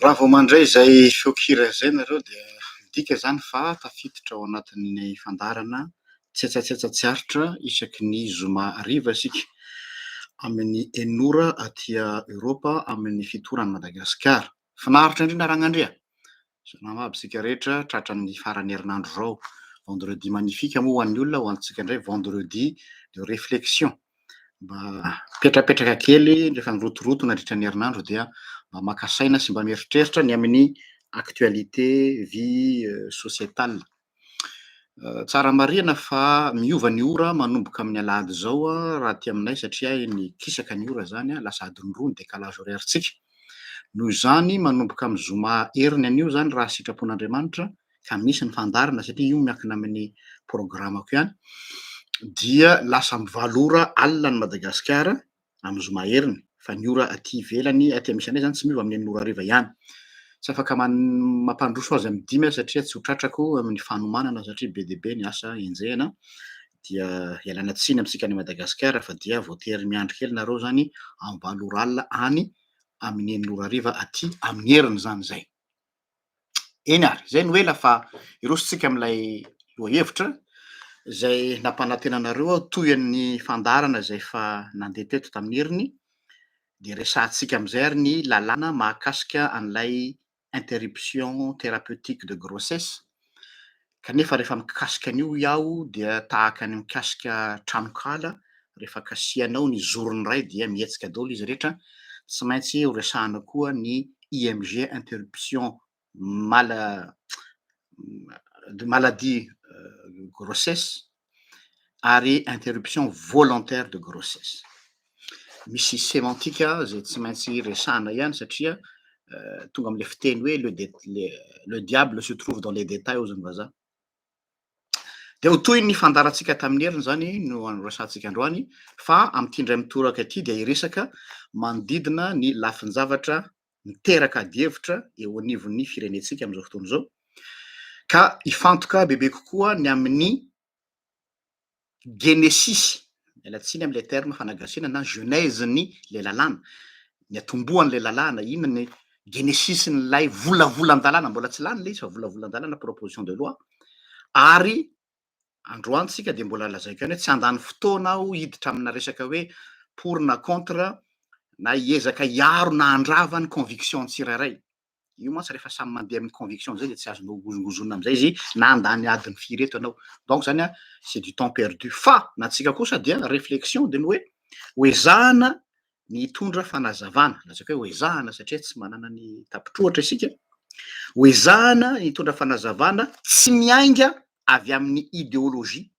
Raha vao mandray izay feon-kira izay nareo dia midika izany fa tafiditra ao anatin'ny fandaharana Tsetsatsetsa tsy aritra isaky ny zoma hariva isika amin'ny enina ora aty Eoropa amin'ny fito ora any Madagasikara. Finaritra indrindra Ragnandria. Salama aby isika rehetra tratran'ny faran'ny herinandro izao. Vendredi magnifique moa ho an'ny olona, ho antsika indray vendredi de réflexion. Mba mipetrapetraka kely rehefa nirotoroto nandritra ny herinandro dia mba maka saina sy mba mieritreritra ny amin'ny actualité vie sociétale. Tsara marihana fa miova ny ora manomboka amin'ny alahady izao raha aty aminay satria nikisaka ny ora izany, lasa adiny roa ny décalage horaire-ntsika. Noho izany manomboka amin'ny zoma heriny anio izany raha sitrapon'Andriamanitra ka misy ny fandaharana satria io miankina amin'ny programako ihany dia lasa amin'ny valo ora alina any Madagasikara amin'ny zoma heriny fa ny ora aty ivelany aty misy anay zany tsy miova amin'ny enina ora hariva ihany. Tsy afaka mampandroso azy amin'ny dimy aho satria tsy ho tratrako amin'ny fanomanana satria be dia be ny asa enjehina dia ialana tsiny amintsika any Madagasikara fa dia voatery miandry kely nareo zany amin'ny valo ora alina any amin'ny enina ora hariva aty amin'ny heriny zany zay. Eny ary, izay no ela fa hiroso-tsika amin'ilay lohahevitra izay nampanantena anareo aho toy ny fandaharana izay efa nandeha teto tamin'ny heriny dia resahantsika amin'izay ary ny lalàna mahakasika an'ilay interruption thérapeutique de grossesse kanefa rehefa mikasika an'io aho dia tahaka ny mikasika tranonkala rehefa kasihanao ny zorony iray dia mihetsika daholo izy rehetra, tsy maintsy ho resahana koa ny IMG interruption mal de maladie grossesse ary interruption volontaire de grossesse. Misy sémantique izay tsy maintsy resahana ihany satria tonga amin'ilay fiteny hoe le le diable se trouve dans les détails hozy ny vazaha. Dia ho toy ny fandaharantsika tamin'ny heriny izany no resahantsika androany fa amin'ity indray mitoraka ity dia hiresaka manodidina ny lafin-javatra miteraka adihevitra eo anivon'ny firenentsika amin'izao fotoana izao ka hifantoka bebe kokoa ny amin'ny genesisy, miala tsiny amin'ilay terme fanagasiana na genèse-ny ilay lalàna, ny atombohan'ilay lalàna, inona ny genesis-n'ilay volavolan-dalàna, mbola tsy lany ilay izy fa volavolan-dalàna, proposition de loi, ary androany tsika dia mbola lazaiko ihany hoe tsy handany fotoana aho hiditra amina resaka hoe pour na contre na hiezaka hiaro na handrava ny conviction tsirairay. Io mantsy rehefa samy mandeha amin'ny conviction zay dia tsy azonao hozongozonina amin'izay izy na handany adiny firy eto ianao. Donc zany an, c'est du temps perdu. Fa ny antsika kosa dia réflexion dia ny hoe ho ezahana ny hitondra fanazavana, lazaiko hoe ho ezahana satria tsy manana ny tapitrohatra isika, ho ezahana ny hitondra fanazavana tsy miainga avy amin'ny idéologie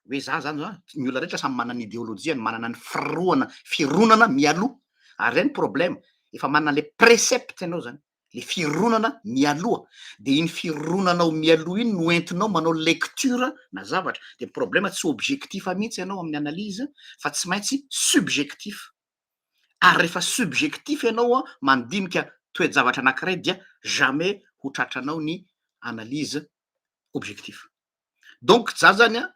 hoe za zany an, ny olona rehetra samy manana ny ideolojiany, manana ny firohana, fironana mialoha, ary zay ny problème, efa manana le précepte ianao zany, le fironana mialoha, de iny fironanao mialoha iny no entinao manao lecture na zavatra, de ny problème tsy objectif mihitsy ianao amin'ny analyse fa tsy maintsy subjectif, ary rehefa subjectif ianao an mandinika toe-javatra anankiray dia jamais ho tratranao ny analyse objectif. Donc za zany an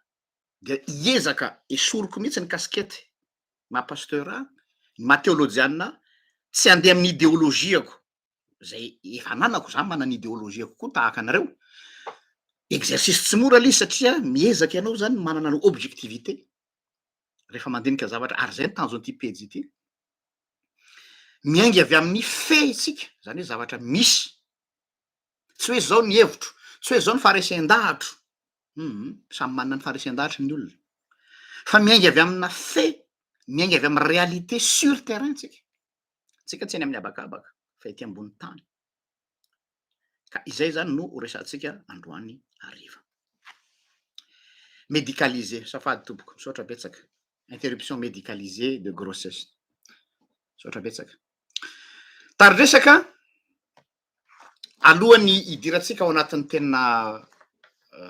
dia hiezaka esoriko mihitsy ny casquette maha pasteur ahy, ny maha teolojianina ahy, tsy handeha amin'ny ideolojiako zay efa ananako, za manana ny ideolojiako koa tahaka anareo, exercice tsy mora le izy satria miezaka ianao zany manana ny objectivité rehefa mandinika zavatra ary zay ny tanjon'ity pejy ity, miainga avy amin'ny fait isika, zany hoe zavatra misy Tsy hoe zao ny hevitro, tsy hoe zao ny faharesen-dahatro, hum, samy manana ny faharesen-dahatriny ny olona, fa miainga avy amina fait, miainga avy amin'ny réalité sur terrain tsika, tsika tsy eny amin'ny habakabaka fa ety ambony tany, ka izay zany no ho resahantsika androany hariva. Médicalisé, azafady tompoko, misaotra betsaka, interruption médicalisée de grossesse, misaotra betsaka. Tari-dresaka. Alohan'ny hidirantsika ao anatin'ny tena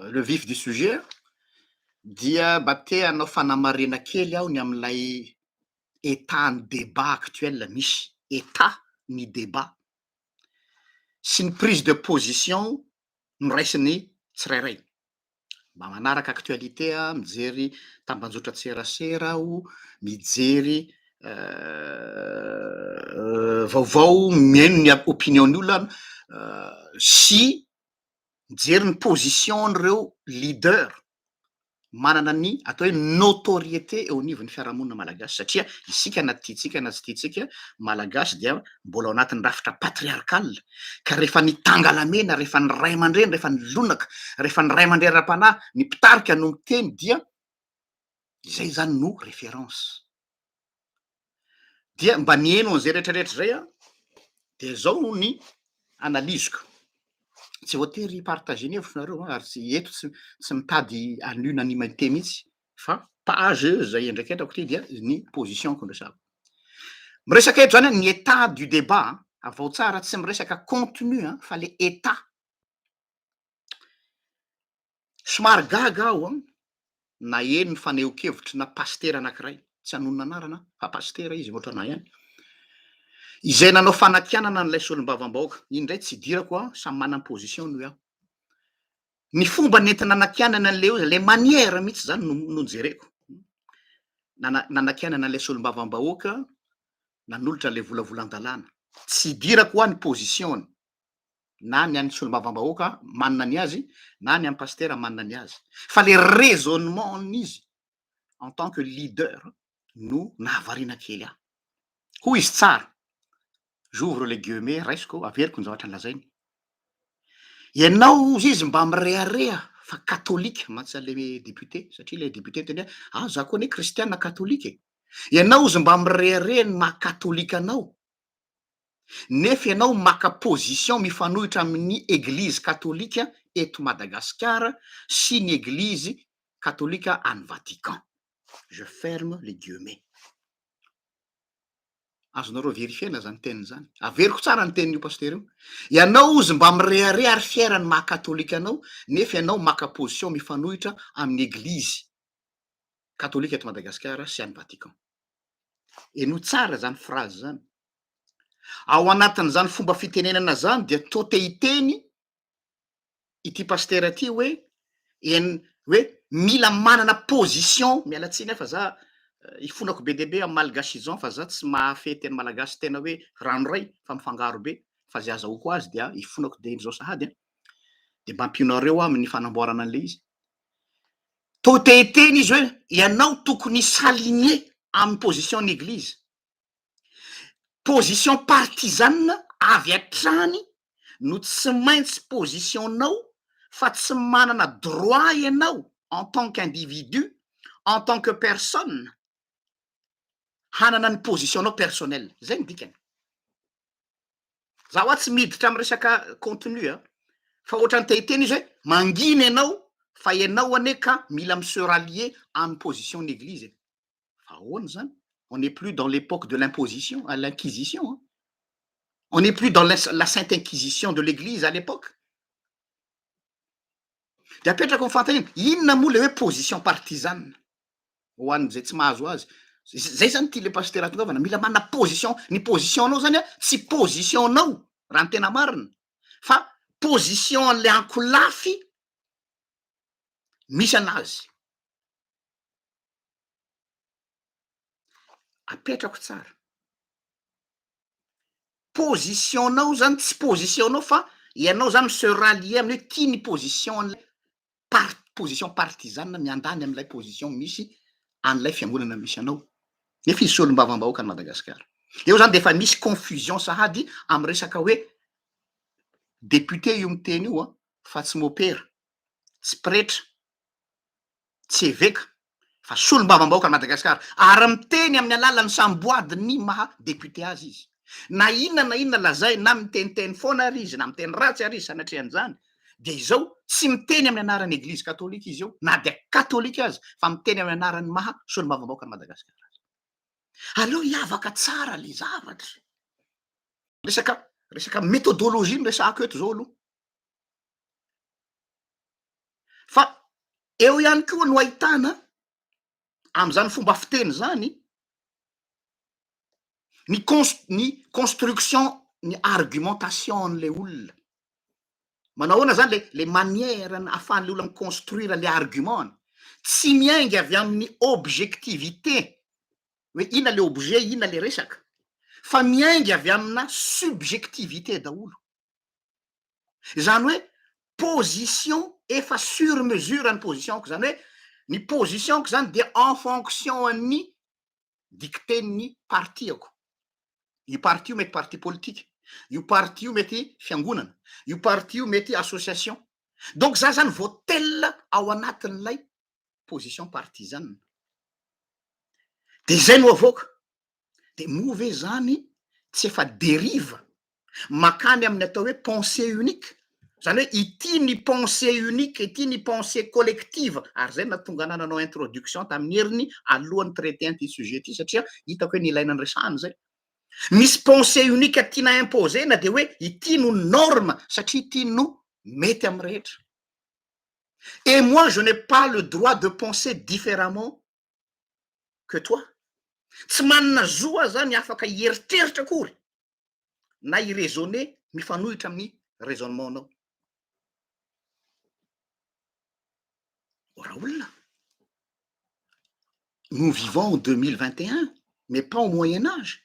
le vif du sujet dia mba te hanao fanamarihana kely aho ny amin'ilay état ny débat actuel misy, état ny débat sy ny prise de position noraisin'ny tsirairay. Mba manaraka actualité aho, mijery tambanjotran-tserasera aho, mijery vaovao, mihaino ny opinion-ny olona sy mijery ny position-n'ireo leader. manana ny atao hoe notoriété eo anivon'ny fiarahamonina malagasy, satria isika na tiantsika na tsy tiantsika, malagasy dia mbola ao anatin'ny rafitra patriarcal, ka rehefa ny tangalamena, rehefa ny ray aman-dreny, rehefa ny lonaka, rehefa ny ray aman-dreny ara-panahy, ny mpitarika no miteny dia izay zany no référence. Dia mba niheno an'izay rehetrarehetra izay aho, dia zao ny analyse-ko. Tsy voatery hi-partager ny hevitro nareo an, ary tsy eto tsy tsy mitady à l'unanimité mihitsy fa page zay endrakendrako ty dia ny position-ko no resahako. Miresaka eto zany aho ny état du débat an, avao tsara tsy miresaka contenu an fa le état. Somary gaga aho an, naheno ny fanehoan-kevitry na pasitera anankiray, tsy hanonona anarana aho fa pasitera izy mihoatra anah ihany, izay nanao fanakianana an'ilay solombavambahoaka, iny indray tsy idirako an, samy manana ny position-ny hoy aho. Ny fomba nentina nanakianana an'ilay olona, ilay manière mihitsy izany no no nojereko, nana- nanakianana an'ilay solombavambahoaka nanolotra an'ilay volavolan-dalàna, tsy idirako hoa ny position-ny, na ny an'ny solombavambahoaka manana ny azy na ny an'ny pasitera manana ny azy fa le raisonnement-n'izy en tant que leader no nahavariana kely ahy. Hoy izy tsara, j'ouvre les guillemets, raisiko, averiko ny zavatra nolazainy. Ianao hozy izy mba mirehareha fa katolika mantsy an'le député, satria le député niteny hoe ah za koa anie kristiana katolika e. Ianao hozy mba mirehareha ny maha katolika anao, Nefa ianao maka position mifanohitra amin'ny eglizy katolika eto Madagasikara sy ny eglizy katolika any Vatican. Je ferme les guillemets. Azonareo verifiena zany teniny zany. Averiko tsara ny tenin'io pasitera io. Ianao ozy mba mirehareha ary fier ny maha katolika anao nefa ianao maka position mifanohitra amin'ny eglizy katolika eto Madagasikara sy any Vatican. Henoy tsara zany phrase zany. Ao anatin'izany fomba fitenenana zany dia toa te hiteny ity pasitera ity hoe en hoe mila manana position, miala tsiny aho fa za ifonako be dia be amin'ny malgachison fa za tsy mahafehy teny malagasy tena hoe ranoray fa mifangaro be fa zay azahoako azy dia ifonako dia izao sahady an, dia mba ampionareo aho amin'ny fanamboarana an'ilay izy. Toa te hiteny izy hoe ianao tokony hi-s'aligner amin'ny position ny eglizy. Position partisane avy hatrany no tsy maintsy position-nao fa tsy manana droit ianao en tant qu'individu, en tant que personne hanana ny position-nao personnel. Zay ny dikany. Za hoa tsy miditra am resaka contenu a, fa ohatran'ny te hiteny izy hoe mangina ianao fa ianao anie ka mila mi se rallier amin'ny position ny eglizy e. Fa ahoana zany? On n'est plus dans l'époque de l'imposition, à l'inquisition an. On n'est plus dans la sainte inquisition de l'église à l'époque. De apetrako ny fanontaniana, inona moa le hoe position partisane? Ho an'izay tsy mahazo azy. Zay zany ty le pasitera tongavana, mila manana position, ny position nao zany a tsy position nao raha ny tena marina fa position an'le ankolafy misy anazy. Apetrako tsara. Position nao zany tsy position nao fa ianao zany mi se rallier amin'ny hoe ty ny position an'le par- position partisane miandany amin'ilay position misy an'ilay fiangonana misy anao. Nefa izy solombavambahoaka an'i Madagasikara. Eo zany de efa misy confusion sahady amin'ny resaka hoe député io miteny io an, fa tsy mopera, tsy pretra, tsy eveka fa solombavambahoaka an'i Madagasikara ary miteny amin'ny alalan'ny samboady ny maha député azy izy. Na inona na inona lazainy na miteniteny foana ary izy na miteny ratsy ary izy sanatria an'izany dia izao tsy miteny amin'ny anaran'ny eglizy katolika izy eo na dia katolika aza fa miteny amin'ny anaran'ny maha solombavambahoaka an'i Madagasikara azy. Aleo hiavaka tsara le zavatra. Resaka resaka méthodologie no resahako eto izao aloha. Fa eo ihany koa no ahitana am'izany fomba fiteny zany ny cons- ny construction ny argumentation an'le olona. Manao ahoana zany le le manière ahafahan'le olona mi-construire le argument-ny. Tsy miainga avy amin'ny objectivité hoe inona le objet, inona le resaka, fa miainga avy amina subjectivité daholo. Izany hoe position efa sur mesure ny position-ko, zany hoe. Ny position-ko zany dia en fonction an'ny dictée-n'ny parti-ako. Io parti io mety parti politika, io parti io mety fiangonana, io parti io mety association. Donc za zany voatelina ao anatin'ilay position partisane. De zay no avoaka. De moa ve zany tsy efa dérive makany amin'ny atao hoe pensée unique? Zany hoe ity ny pensée unique, ity ny pensée collective, ary zay no nahatonga anah nanao introduction tamin'ny heriny alohan'ny traiter an'ity sujet ity satria hitako hoe nilaina niresahana zay. Misy pensée unique tiana imposer-na de hoe ity no norme satria ity no mety amin'ny rehetra. Et moi je n'ai pas le droit de penser différemment que toi. Tsy manana zo aho zany afaka hieritreritra akory na hi-raisonner mifanohitra amin'ny raisonnement-nao. Raolona, nous vivons en 2021 mais pas au moyen age.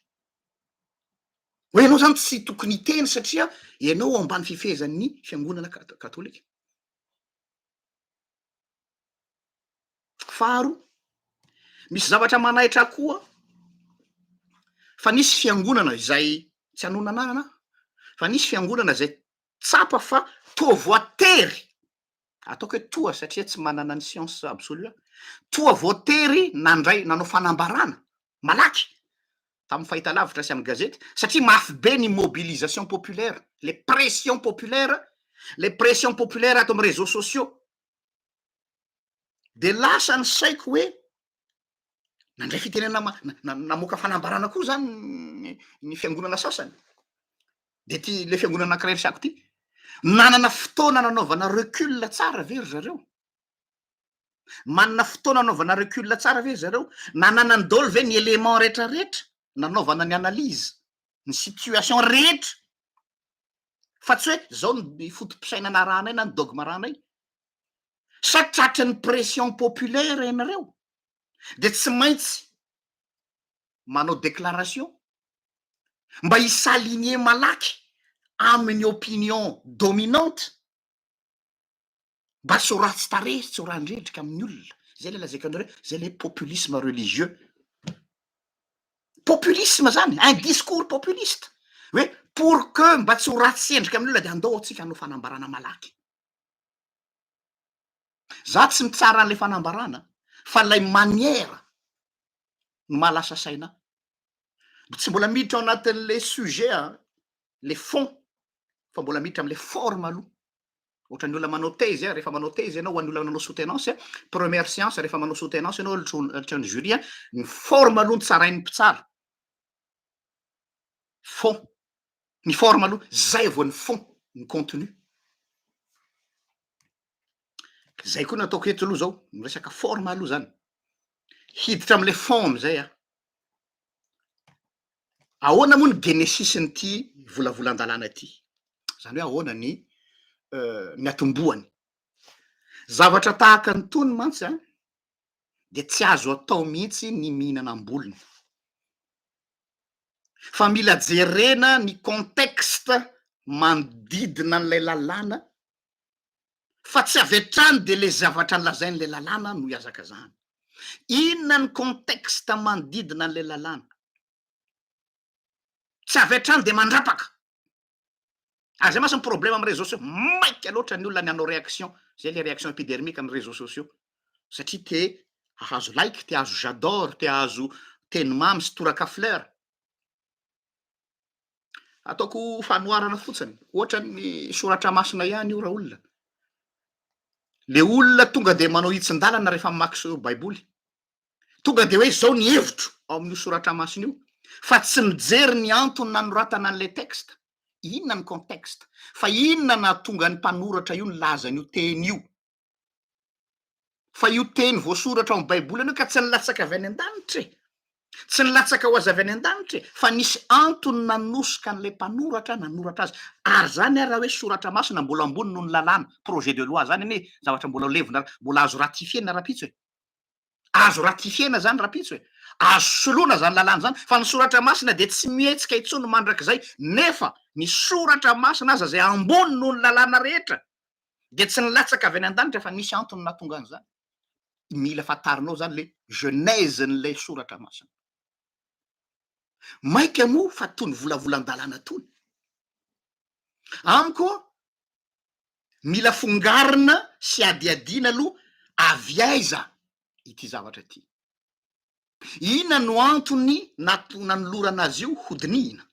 Hoe ianao zany tsy tokony hiteny satria ianao ao ambany fifehezan'ny fiangonana katolika. Faharoa, misy zavatra manaitra ahy koa fa nisy fiangonana izay tsy hanonona anarana aho, fa nisy fiangonana izay tsapa fa toa voatery, ataoko hoe toa satria tsy manana ny science absolue aho, toa voatery nandray nanao fanambarana malaky tamin'ny fahitalavitra sy amin'ny gazety satria mafy be ny mobilisation populaire, le pression populaire, le pression populaire ato amin'ny réseaux sociaux. De lasa ny saiko hoe nandray fitenenana namoaka fanambarana koa zany ny fiangonana sasany. De ty le fiangonana anankiray resahako ty, nanana fotoana nanaovana recul tsara ve ry zareo? Manana fotoana anaovana recul tsara ve zareo? Nananany daholo ve ny élément retraretra nanaovana ny analyse, ny situation rehetra? Fa tsy hoe zao ny foto-pisainana arahanay na ny dogme arahanay. Sa tratran'ny pression populaire ianareo de tsy maintsy manao déclaration mba hi-s'aligner malaky amin'ny opinion dominante? Mba tsy ho ratsy tarehy sy tsy ho randrendrika amin'ny olona. Zay le lazaiko anareo, zay le populisme religieux. Populisme zany, un discours populiste. Hoe pour que mba tsy ho ratsy endrika amin'ny olona de andao antsika hanao fanambarana malaky. Za tsy mitsara an'ilay fanambarana fa ilay manière no maha lasa saina ahy. Tsy mbola miditra ao anatin'le sujet an, le fond fa mbola miditra am'le forme aloha. Ohatran'ny olona manao thèse a, rehefa manao thèse ianao ho an'ny olona nanao soutenance, première séance rehefa manao soutenance ianao ohatran'ny jury a, ny forme aloha no tsarain'ny mpitsara. Fond, ny forme aloha, zay vao ny fond, ny contenu. Zay koa no ataoko eto aloha zao, miresaka forme aloha zany. Hiditra am'le fond am'zay aho. Ahoana moa ny genesis-n'ity volavolan-dalàna ity? Izany hoe ahoana ny niatombohany? Zavatra tahaka an'itony mantsy an, dia tsy azo atao mihitsy ny mihinana ambolony. Fa mila jerena ny contexte manodidina an'ilay lalàna fa tsy avy hatrany dia le zavatra lazain'ilay lalàna no ihazakazahana. Inona ny contexte manodidina an'ilay lalàna? Tsy avy hatrany dia mandrapaka. Ary zay mantsy ny problème amin'ny réseaux sociaux, maika loatra ny olona ny hanao réaction, zay le réaction épidermique amin'ny réseaux sociaux, satria te hahazo like, te hahazo j'adore, te hahazo teny mamy sy toraka fleur. Ataoko fanoharana fotsiny, ohatran'ny soratra masina ihany io raolona. Le olona tonga de manao hitsin-dalana rehefa mamaky baiboly. Tonga de hoe zao ny hevitro ao amin'io soratra masina io, fa tsy mijery ny antony nanoratana an'ilay texte. Inona ny contexte? Fa inona nahatonga ny mpanoratra io nilaza an'io teny io? Fa io teny voasoratra ao amin'ny baiboly anie ka tsy nilatsaka avy any an-danitra e! Tsy nilatsaka ho azy avy any an-danitra e! Fa nisy antony nanosoka an'ilay mpanoratra nanoratra azy. Ary zany ary raha hoe soratra masina mbola ambony noho ny lalàna, projet de loi zany anie zavatra mbola ho levona, mbola azo ratifier-na rahampitso e! Azo ratifier-na zany rahampitso e! Azo soloina zany lalàna zany, fa ny soratra masina dia tsy mihetsika intsony mandrakizay, nefa ny soratra masina aza zay ambony noho ny lalàna rehetra dia tsy nilatsaka avy any an-danitra fa nisy antony nahatonga an'izany. Mila fantarinao zany le genèse-n'ilay soratra masina. Maika moa fa tony volavolan-dalàna tony. Amiko mila fongarina sy adihadiana aloha avy aiza ity zavatra ity. Inona no antony nanolorana azy io hodinihina?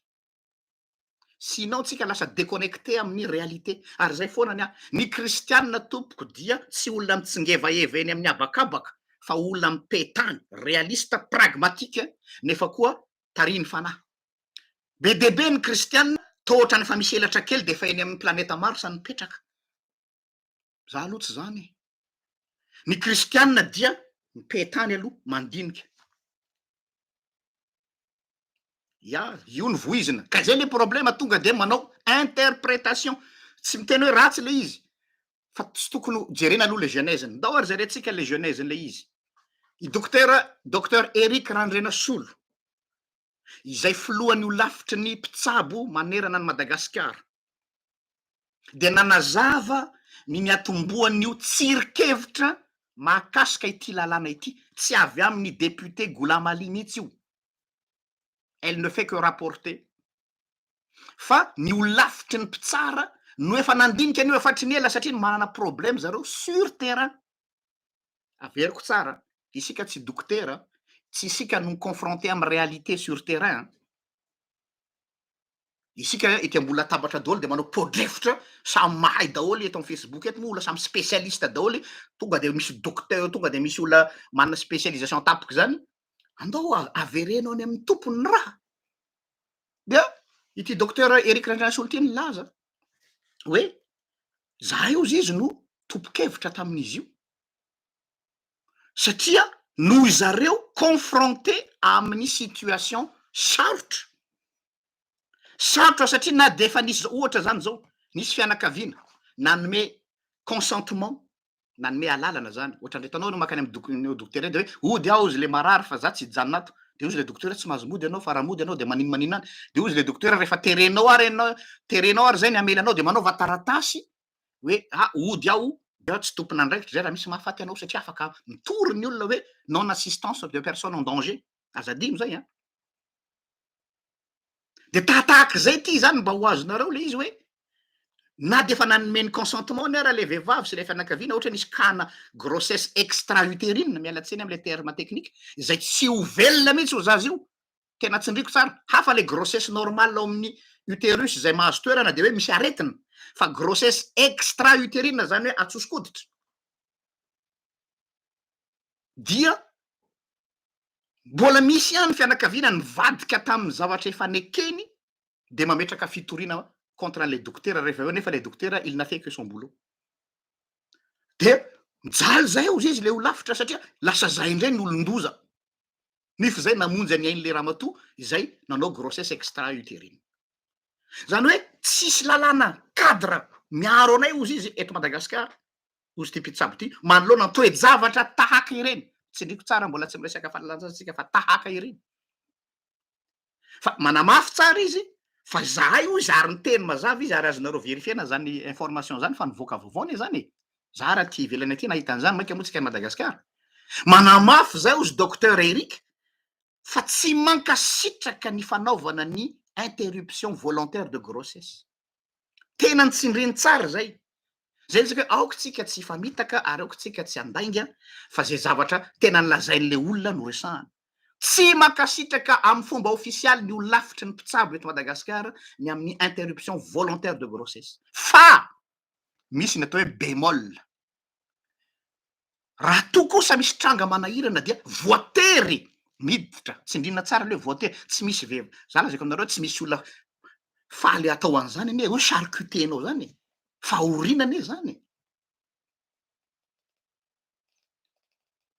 Sinon tsika lasa déconnecté amin'ny réalité. Ary zay foana ny ahy. Ny kristianina tompoko dia tsy olona mitsingevaheva eny amin'ny habakabaka fa olona mipetany, réaliste, pragmatique nefa koa tarihin'ny fanahy. Be dia be ny kristianina toa ohatran'ny efa misy elatra kely dia efa eny amin'ny planeta Mars no mipetraka. Za aloha tsy zany e. Ny kristianina dia mipetany aloha, mandinika. Ya, io no voizina. Ka zay le problema tonga de manao interprétation. Tsy miteny hoe ratsy le izy fa tsy tokony ho jerena aloha le genèse-ny. Ndao ary jerentsika le genèse-n'le izy. I dokotera Docteur Eric Randrianasolo izay filohan'ny holafitry ny mpitsabo manerana an'i Madagasikara dia nanazava ny niatombohan'io tsirin-kevitra mahakasika ity lalàna ity. Tsy avy amin'ny député Goulamali mihitsy io. Elle ne fait que rapporter. Fa ny holafitry ny mpitsara no efa nandinika an'io efa hatry ny ela satria manana problème zareo sur terrain. Averiko tsara, isika tsy dokotera, tsy isika no mi-confronter amin'ny réalité sur terrain. Isika ety ambony latabatra daholo dia manao podrefotra, samy mahay daholo eto amin'ny Facebook eto moa olona samy spécialiste daholo, tonga dia misy docteur, tonga dia misy olona manana spécialisation tampoka izany, andao avereno any amin'ny tompony ny raha. Dia ity docteur Eric Randrianasolo ity nilaza hoe zahay hozy izy no tompon-kevitra tamin'izy io satria noho izareo confronté amin'ny situation sarotra. Sarotra satria na dia efa nisy ohatra zany zao, nisy fianakaviana nanome consentement, nanome alalana zany, ohatran'ny hitanao ianao mankany amin'ny dok- dokotera eny de hoe hody aho hozy le marary fa za tsy hijanona ato, de hozy le dokotera tsy mahazo mody ianao fa raha mody ianao de maninona maninona any, de hozy le dokotera rehefa terenao ary ianao, terenao ary zay ny hamela anao de manaova taratasy hoe ah hody aho dia tsy tompon'andraikitra zay raha misy mahafaty anao satria afaka mitory ny olona hoe non assistance de personne en danger, aza adino zay an. De tahatahak'izay ity zany mba ho azonareo le izy hoe na de efa nanome ny consentement-ny ara le vehivavy sy le fianakaviana ohatra hoe nisy cas-na grossesse extra-utérine, miala tsiny am'le terme technique, izay tsy ho velona mihitsy io zaza io, tena tsindriko tsara, hafa le grossesse normale ao amin'ny utérus izay mahazo toerana de hoe misy aretina, fa grossesse extra-utérine zany hoe atsoso-koditra dia Mbola misy ihany fianakaviana nivadika tamin'ny zavatra efa nekeny de mametraka fitoriana contre an'ilay dokotera rehefa avy eo nefa ilay dokotera il n'a fait que son boulot. De mijaly zay hozy izy le holafitra satria lasa zay indray ny olon-doza nefa zay namonjy ny ain'le ramatoa izay nanao grossesse extra utérine. Zany hoe tsisy lalàna cadre miaro anay hozy izy eto Madagasikara. hozy ity mpitsabo ity, manoloana ny toe-javatra tahaka ireny. Tsindriko tsara, mbola tsy miresaka fahalalana tsika fa tahaka ireny. Fa manamafy tsara izy fa izahay hoy izy ary niteny mazava izy ary azonareo verifier-na zany information zany fa nivoaka vaovao anie zany e. Za ary aty ivelany aty nahita an'izany, mainka moa tsika any Madagasikara. Manamafy zay hozy Docteur Eric fa tsy mankasitraka ny fanaovana ny interruption volontaire de grossesse. Tena nitsindriny tsara zay. Zay ny tsika hoe aoka tsika tsy hifamitaka ary aoka tsika tsy handainga fa zay zavatra tena nolazain'le olona no resahana. Tsy mankasitraka amin'ny fomba ofisialy ny holafitry ny mpitsabo eto Madagasikara ny amin'ny interruption volontaire de grossesse. Fa misy ny atao hoe bémol. Raha toa kosa misy tranga manahirana dia voatery miditra, tsindrina tsara aloha hoe voatery, tsy misy ve, za lazaiko aminareo tsy misy olona faly atao an'izany anie hoe charcuter-nao zany e, fahoriana anie zany e.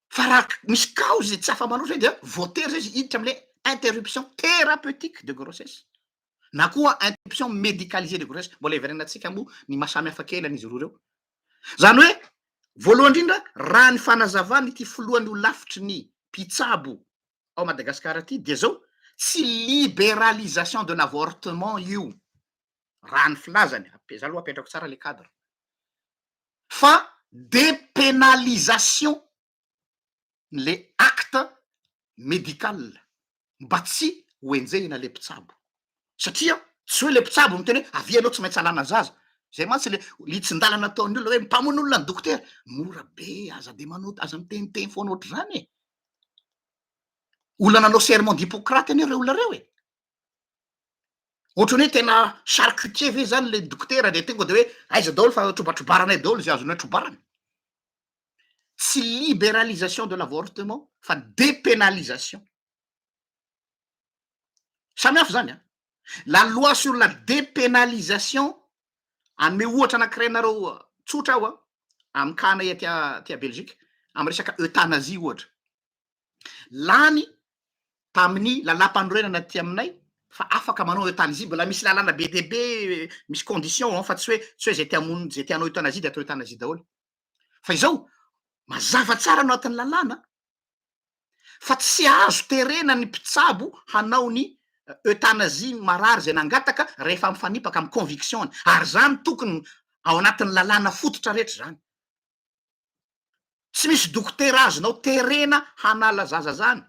Fa raha misy cause tsy afa-manoatra dia voatery zay izy hiditra am'le interruption thérapeutique de grossesse na koa interruption médicalisée de grossesse, mbola hiverenantsika moa ny maha samy hafa kely an'izy roa ireo. Zany hoe voalohany indrindra raha ny fanazavana ity filohan'ny holafitry ny mpitsabo ao Madagasikara ity dia zao, tsy libéralisation de l'avortement io raha ny filazany, za aloha apetrako tsara le cadre, fa dépénalisation. le acte médical mba tsy ho enjehina le mpitsabo satria tsy hoe le mpitsabo miteny hoe avia anao tsy maintsy alana zaza, zay mantsy le litsin-dalana ataon'ny olona hoe mpamono olona ny dokotera, mora be aza de manao aza miteniteny foana ohatr'izany e! Olona nanao serment d'Hippocrate anie reo olona reo e! Ohatran'ny hoe tena charcutier ve zany le dokotera de tonga de hoe aiza daholo fa trobatrobaranay daholo ze azonay trobarana. Tsy libéralisation de l'avortement fa dépénalisation. Samy hafa zany an! La loi sur la dépénalisation, hanome ohatra anankiray anareo tsotra aho an, amin'ny cas nay aty aty Belgique, amin'ny resaka euthanasie ohatra. Lany tamin'ny lalàmpanorenana aty aminay fa afaka manao euthanasie, mbola misy lalàna be dia be misy condition an, fa tsy hoe tsy hoe zay te hamono zay te hanao euthanasie de atao euthanasie daholo. Fa izao, mazava tsara no anatin'ny lalàna fa tsy azo terena ny mpitsabo hanao ny euthanasie marary zay nangataka rehefa mifanipaka amin'ny conviction-ny, ary zany tokony ao anatin'ny lalàna fototra rehetra zany. Tsy misy dokotera azonao terena hanala zaza zany,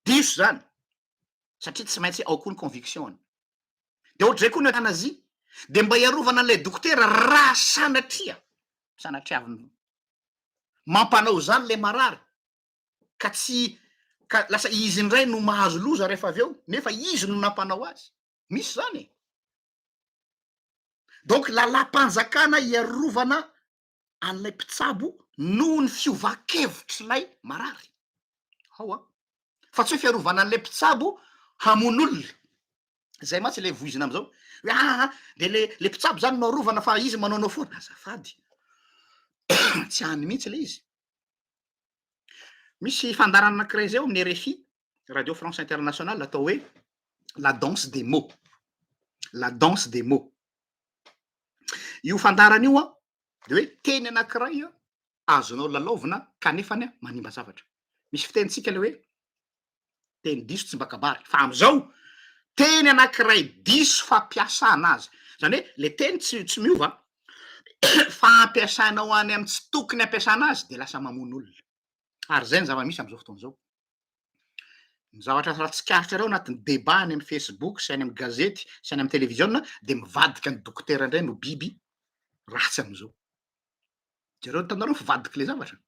diso zany, satria tsy maintsy ao koa ny conviction-ny. De ohatr'izay koa ny euthanasie, de mba hiarovana an'ilay dokotera raha sanatria, sanatriaviny mampanao izany le marary ka tsy ka lasa izy indray no mahazo loza rehefa avy eo nefa izy no nampanao azy, misy zany e! Donc lalam-panjakana hiarovana an'ilay mpitsabo noho ny fiovan-kevitr'ilay marary. Ao an! Fa tsy hoe fiarovana an'ilay mpitsabo hamono olona. Zay mantsy ilay voizina am'zao. Hoe aa de le le mpitsabo zany no arovana fa izy manaonao foana. Azafady, tsy any mihitsy ilay izy. Misy fandaharana anankiray zay ao amin'ny RFI, Radio France Internationale, atao hoe la danse des mots. La danse des mots. Io fandaharana io an, de hoe teny anankiray an, azonao lalaovina kanefany an manimba zavatra. Misy fitenintsika le hoe teny diso tsy mba kabary, fa am'zao teny anankiray diso fampiasana azy, zany hoe le teny tsy tsy miova fa ampiasainao any amy tsy tokony ampiasana azy de lasa mamono olona, ary zay ny zava-misy am'zao fotoana zao. Ny zavatra raha tsikaritrareo anatin'ny débat any amin'ny Facebook sy any amin'ny gazety sy any amin'ny televiziona dia mivadika ny dokotera indray no biby ratsy amin'izao. Jereo hitanareo ny fivadik'ilay zavatra.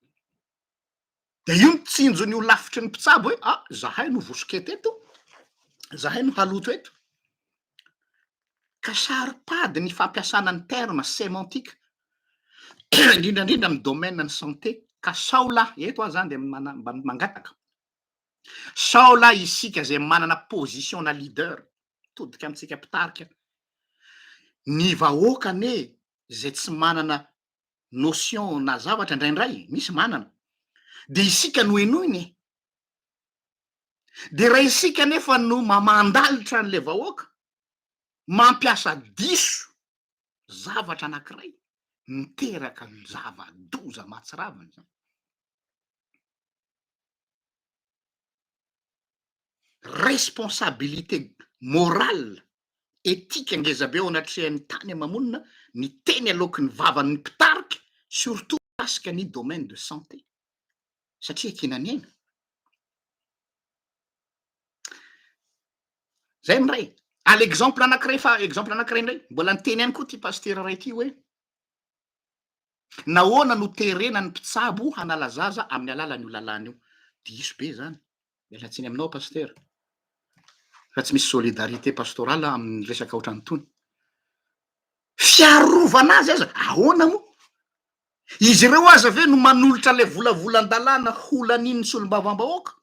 Dia io no tsinjon'ny holafitry ny mpitsabo hoe ah zahay no voasoketa eto, zahay no haloto eto. Ka saro-pady ny fampiasana ny terme sémantique indrindra indrindra amin'ny domaine ny santé ka sao lahy, eto aho zany dia mana- mba mangataka, sao lahy isika izay manana position na leader, mitodika amintsika mpitarika, ny vahoaka anie izay tsy manana notion na zavatra indraindray, misy manana, dia isika no henoina e! Dia raha isika anefa no mamandalitra an'ilay vahoaka, mampiasa diso zavatra anankiray, miteraka zava-doza mahatsiravina izany. Responsabilité morale, éthique ngezabe eo anatrehan'ny tany ama-monina ny teny aloaky ny vavan'ny mpitarika surtout mikasika ny domaine de santé satria ekena ny aina. Zay ny ray. À l'exemple anankiray fa exemple anankiray indray, mbola niteny ihany koa ity pasitera iray ity hoe nahoana no terena ny mpitsabo hanala zaza amin'ny alalan'io lalàna io. Diso be zany. Miala tsiny aminao pasitera fa tsy misy solidarité pastorale amin'ny resaka ohatran'itony. Fiarovana azy aza ahoana moa? Izy ireo aza ve no manolotra ilay volavolan-dalàna ho lanian'ny solombavambahoaka?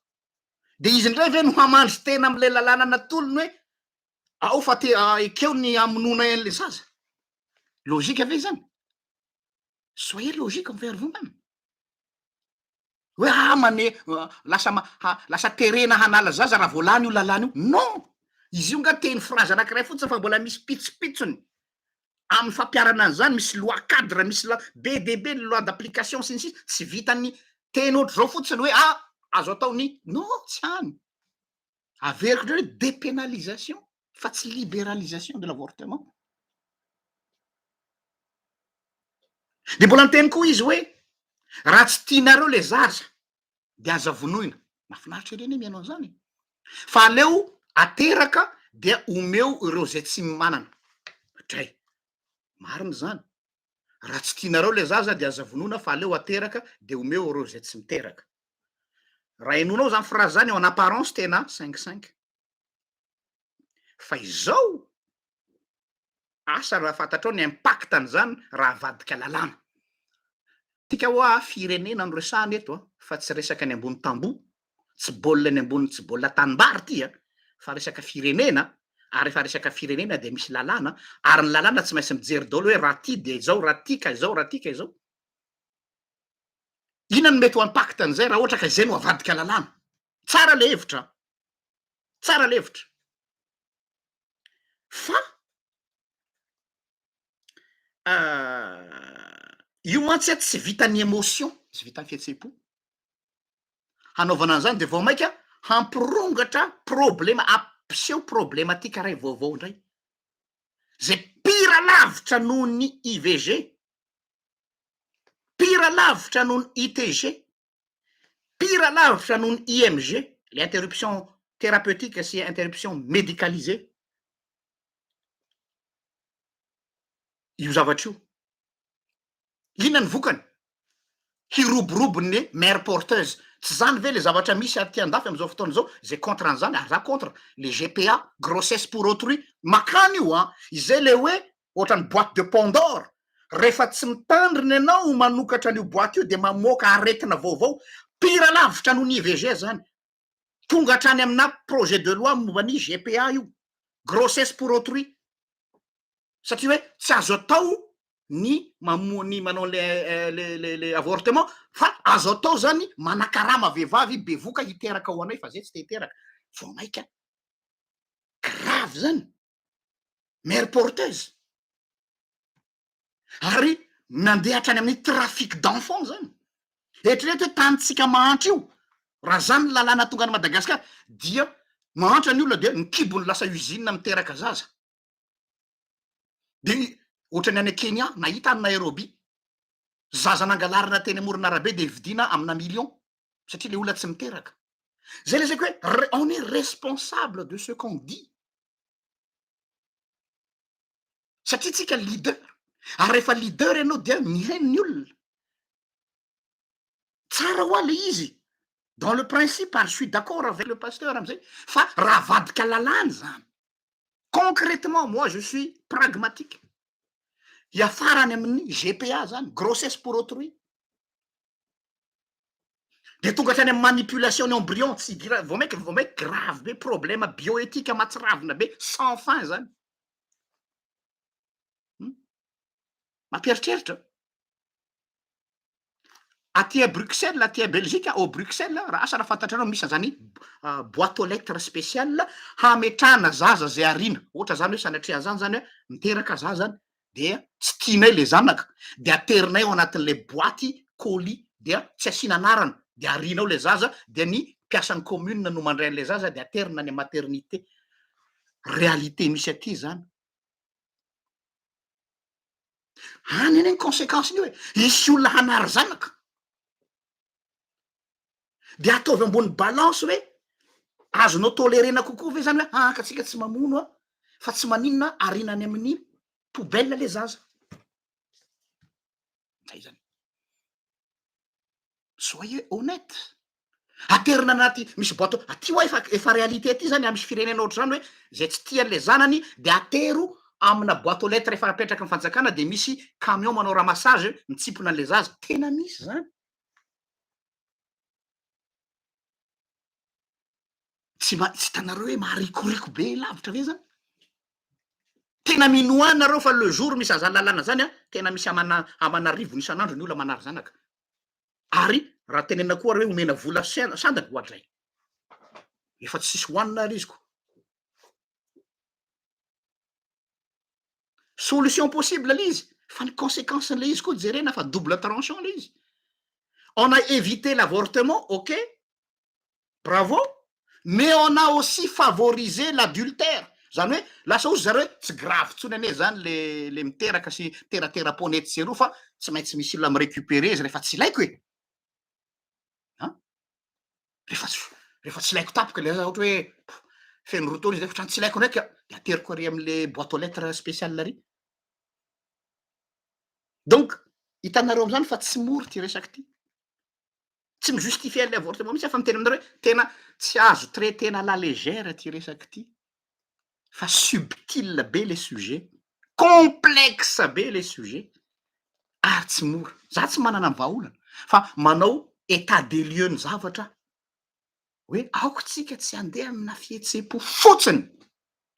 Dia izy indray ve no hamandry tena amin'ilay lalàna natolony hoe ao fa te ekeo ny hamonoanay an'ilay zaza? Logique ve izany? Soyez logique envers vous-même. Hoe ah mane lasa lasa terena hanala zaza raha vao lany io lalàna io. Non! Izy io nga teny phrase anankiray fotsiny fa mbola misy pitsopitsony amin'ny fampiharana an'izany, misy loi cadre, misy la be dia be ny loi d'application sy ny sisa, tsy vitan'ny teny ohatr'izao fotsiny hoe ah azo atao ny, non tsy any. Averiko indray hoe dépénalisation fa tsy libéralisation de l'avortement. De mbola niteny koa izy hoe raha tsy tianareo le zaza. de aza vonoina, mahafinaritra ery anie mihaino an'izany e! Fa aleo ateraka dia omeo ireo zay tsy manana, dray, marina izany, raha tsy tianareo le zaza de aza vonoina fa aleo ateraka de omeo ireo zay tsy miteraka. Raha henoinao zany phrase zany en apparence tena cinq cinq, fa izao Asa raha fantatrao ny impact an'izany raha avadika lalàna. Tika hoa firenena no resahana eto a, fa tsy resaka any ambony tamboho, tsy baolina any ambony tsy baolina tanimbary ity a, fa resaka firenena, ary rehefa resaka firenena dia misy lalàna, ary ny lalàna tsy maintsy mijery daholo hoe raha ity dia izao, raha ity ka izao, raha ity ka izao. Inona no mety ho impact an'izay raha ohatra ka izay no avadika lalàna? Tsara le hevitra an! Tsara le hevitra. Fa io mantsy a tsy vitan'ny émotion, tsy vitan'ny fihetseham-po. Hanaovana an'izany de vao maika hampirongatra problema, hampiseho problématique iray vaovao indray, zay pire lavitra noho ny IVG, pire lavitra noho ny ITG, Pire lavitra noho ny IMG, le interruption thérapeutique sy interruption médicalisée io zavatra io. Inona ny vokany? Hiroborobo ny mère porteuse. Tsy zany ve le zavatra misy aty andafy am'zao fotoana zao, zay contre an'zany, ary za contre, le GPA, grossesse pour autrui, makany io an, izay le hoe ohatran'ny boite de pandore, rehefa tsy mitandrina ianao manokatra an'io boite io dia mamoaka aretina vaovao, pire lavitra noho ny IVG zany, tonga hatrany amina projet de loi momba ny GPA io, grossesse pour autrui, satria hoe tsy azo atao ny mamoa ny manao le le le le avortement fa azo atao zany manakarama vehivavy bevoka hiteraka ho anay fa zay tsy te hiteraka, vao maika grave zany. mère porteuse ary nandeha hatrany amin'ny trafic d'enfant zany, eritrereto hoe tanintsika mahantra io, raha zany ny lalàna tonga any Madagasikara dia mahantra ny olona dia ny kibony lasa usine miteraka zaza, de ohatrany any Kenya nahita any Nairobi, zaza nangalarina teny amoron'arabe de vidiana amina million satria le olona tsy miteraka, zay lazaiko hoe on est responsable de ce qu'on dit. Satria tsika leader, ary rehefa leader ianao dia mihaino ny olona. Tsara hoa le izy dans le principe ary je suis d'accord avec le pasteur amizay fa raha avadika lalàna zany, concrètement moi je suis pragmatique, hiafarany amin'ny GPA zany, grossesse pour autrui. De tonga hatrany amin'ny manipulation ny embryon, tsy idirana, vao maika vao maika grave be, problème bioéthique mahatsiravina be, sans fin zany. Hum. Mampieritreritra. Aty à Bruxelles, aty à Belgique, au Bruxelles, raha asa raha fantatrareo misy an'zany boîte aux lettres spéciale hametrahana zaza zay ariana, ohatra zany hoe sanatria an'zany zany hoe miteraka za zany, dia tsy tianay le zanaka de aterinay ao anatin'le boaty colis dia tsy asiana anarana de ariana ao le zaza dia ny mpiasan'ny commune no mandray an'le zaza de aterina any maternité, réalité misy aty zany, any anie ny consequence-ny io e, hisy olona hanary zanaka. De ataovy ambony balance hoe azonao tolerena kokoa ve zany hoe aa ka tsika tsy mamono a, fa tsy maninona ariana any amin'ny poubelle le zaza. Zay zany. Soyez honnête. Aterina anaty misy boite aty hoa efa efa réalité aty zany misy firenena ohatr'izany hoe zay tsy tia an'le zanany de atero amina boite aux lettres efa apetraky ny fanjakana de misy camion manao ramassage mitsimpona an'le zaza. Tena misy zany. Tsy mba tsy hitanareo hoe maharikoriko be lavitra ve zany? Tena minoa nareo fa le jour misy an'zany lalàna zany an, tena misy amana aman'arivony isan'andro ny olona manary zanaka. Ary raha tenenina koa ary hoe omena vola sandany, oadray. Efa tsisy hohanina ary izy ko. Solution possible le izy fa ny consequence n'le izy koa jerena fa double tranchant le izy. On a évité l'avortement ok, bravo, mais on a aussi favorisé l'adultère, zany hoe lasa ozy zareo hoe tsy grave tsony anie zany le le miteraka sy teratera-poana etsy sy eroa fa tsy maintsy misy olona mi-recuperer izy rehefa tsy ilaiko e! An! Rehefa tsy rehefa tsy ilaiko tampoka le zaza ohatra hoe feno 2 taona izy nefa ohatrany tsy ilaiko ndraiky de ateriko ary am'le boite aux lettres spéciale ary. Donc hitanareo am'zany fa tsy mora ty resaky ty. Tsy mi-justifier an'le avortement mihitsy aho fa miteny aminareo hoe tena tsy azo traiter-na à la légère ty resaky ty fa subtile be le sujet, complexe be le sujet ary tsy mora. Za tsy manana ny vahaolana fa manao état des lieux ny zavatra hoe aoka tsika tsy handeha amina fihetsem-po fotsiny.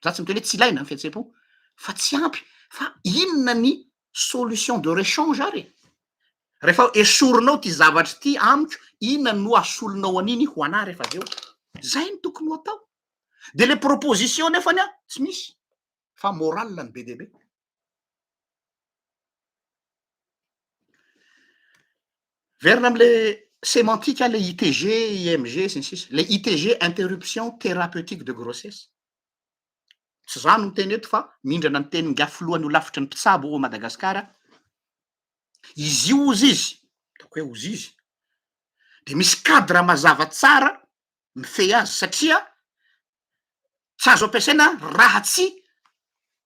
Za tsy miteny hoe tsy ilaina ny fihetsem-po fa tsy ampy fa inona ny solution de rechange ary e? Rehefa esorinao ty zavatry ty amiko, inona no asolonao an'iny ho anah rehefa avy eo? Zay no tokony ho atao. De le proposition nefany an tsy misy fa morale no be dia be. Verina amle semantika le ITG, IMG sy ny sisa. Le ITG interruption thérapeutique de grossesse. Tsy za no miteny eto fa mindrana ny tenin'ingahy filohan'ny holafitry ny mpitsabo ao Madagasikara. Izy io ozy izy, ataoko hoe ozy izy, de misy cadre mazava tsara mifehy azy satria tsy azo ampiasaina raha tsy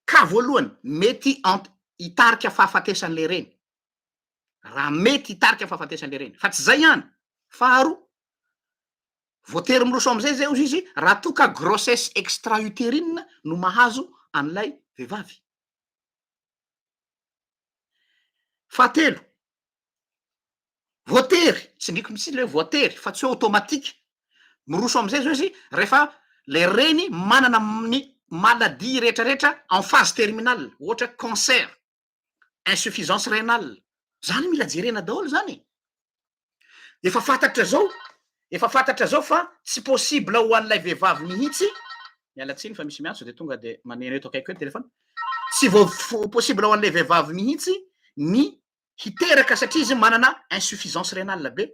cas voalohany mety ant- hitarika fahafatesan'le reny, raha mety hitarika fahafatesan'le reny, fa tsy zay ihany, faharoa voatery miroso am'zay zay ozy izy raha toa ka grossesse extra-utérine no mahazo an'ilay vehivavy. Fahatelo, voatery, tsindriko mihitsy le hoe voatery fa tsy hoe automatique, miroso am'zay zao izy rehefa le reny manana ny maladie rehetrarehetra en phase terminale, ohatra cancer, insuffisance rénale, zany mila jerena daholo zany e. Efa fantatra zao, efa fantatra zao fa tsy possible ho an'ilay vehivavy mihitsy, miala tsiny fa misy miantso de tonga de maneno eto akaiky eo ny téléphone, tsy vao possible ho an'ilay vehivavy mihitsy ny hiteraka satria izy manana insuffisance rénale be,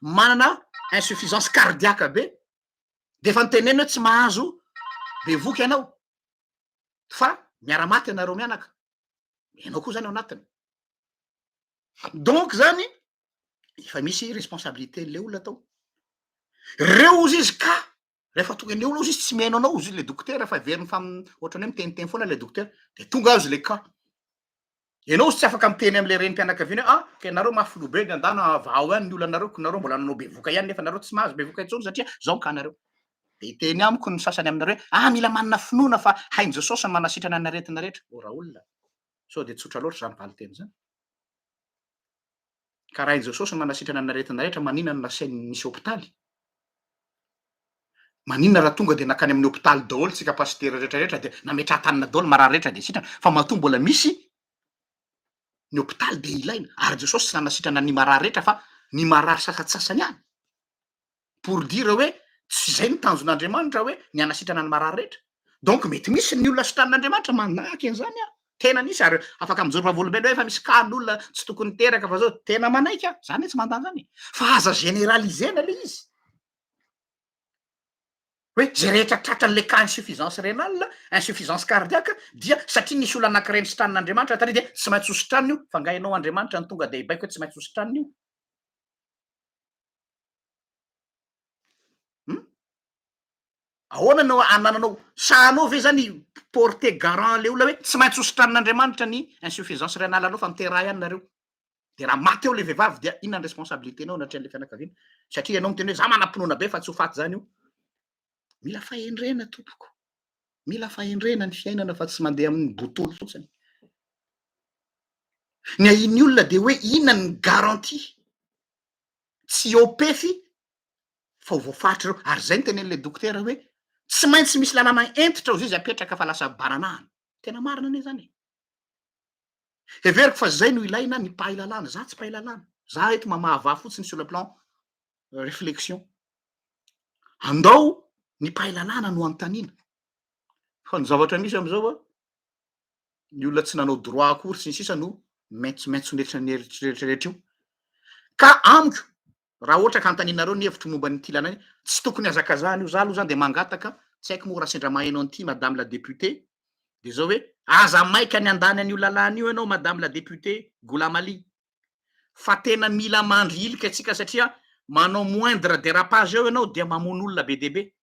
manana insuffisance cardiaque be, de efa nitenenina hoe tsy mahazo bevoka ianao fa miara-maty ianareo mianaka, ianao koa zany ao anatiny. Donc zany efa misy responsabilité n'le olona tao. Reo ozy izy ka rehefa tonga eny olona ozy izy tsy mihaino anao ozy le dokotera fa heveriny fa ohatrany hoe miteniteny foana le dokotera de tonga azy le cas. Ianao ozy tsy afaka miteny am'le renim-pianakaviana hoe ah ka ianareo mafy loha be de andana vahao ihany ny olanareo ko nareo mbola nanao bevoka ihany nefa nareo tsy mahazo bevoka intsony satria zao ny cas-nareo. De hiteny amiko ny sasany aminareo hoe ah mila manana finoana fa hain'i Jesosy ny manasitrana ny aretina rehetra. Ô raolona, sao de tsotra loatra zany valin-teny zany? Ka raha i Jesosy no manasitrana ny aretina rehetra, maninona no nasainy nisy hopitaly? Maninona raha tonga dia nankany amin'ny hopitaly daholo tsika pasitera rehetra rehetra dia nametraha-tanana daholo ny marary rehetra dia sitrana? Fa matoa mbola misy ny hopitaly dia ilaina. Ary Jesosy tsy nanasitrana ny marary rehetra fa ny marary sasantsasany ihany. Pour dire hoe tsy izay ny tanjon'Andriamanitra hoe ny hanasitrana ny marary rehetra. Donc mety misy ny olona sitranin'Andriamanitra manahaka an'izany aho. Tena misy ary afaka mijoro vavolombelona hoe efa misy cas n'olona tsy tokony niteraka fa zao. Tena manaiky aho. Za anie tsy mandà an'izany e. Fa aza généraliser-na le izy. Hoe zay rehetra tratran'le cas insuffisance rénale, insuffisance cardiaque dia satria nisy olona anankiray nositranin'Andriamanitra tary dia tsy maintsy hositranina io. Fa nga ianao Andriamanitra no tonga dia hibaiko hoe tsy maintsy hositranina io? Hum? Ahoana no anananao, sahanao ve zany porter garant le olona hoe tsy maintsy hositranin'Andriamanitra ny insuffisance rénale anao fa miteraha ihany nareo. De raha maty eo le vehivavy dia inona ny responsabilité-nao anatrehan'le fianakaviana? Satria ianao miteny hoe za manam-pinoana be fa tsy ho faty zany io. Mila fahendrena tompoko. Mila fahendrena ny fiainana fa tsy mandeha amin'ny botolo fotsiny. Ny ahian'ny olona de hoe inona ny garantie tsy eo pefy fa ho voafaritra ireo, ary zay no tenenin'ilay dokotera hoe tsy maintsy misy lalàna hentitra ozy izy apetraka fa lasa baranahana, tena marina anie zany e! Heveriko fa zay no ilaina ny mpahay lalàna, za tsy mpahay lalàna, za eto mamahavaha fotsiny sur le plan réflexion, andao ny mpahay lalàna no anontaniana, fa ny zavatra misy am'izao a, ny olona tsy nanao droit akory sy ny sisa no maintsomaintso ny eritrrehetra io. Ka amiko, raha ohatra ka antaninareo ny hevitro momba an'ity lalana ity, tsy tokony hazakazahana io, za aloha zany de mangataka, tsy haiko moa raha sendra maheno an'ity madame la députée, de zao hoe aza maika ny handany an'io lalàna io ianao madame la députée Goulamali, fa tena mila mandry ilika tsika satria. Manao moindre dérapage eo ianao dia mamono olona be dia be.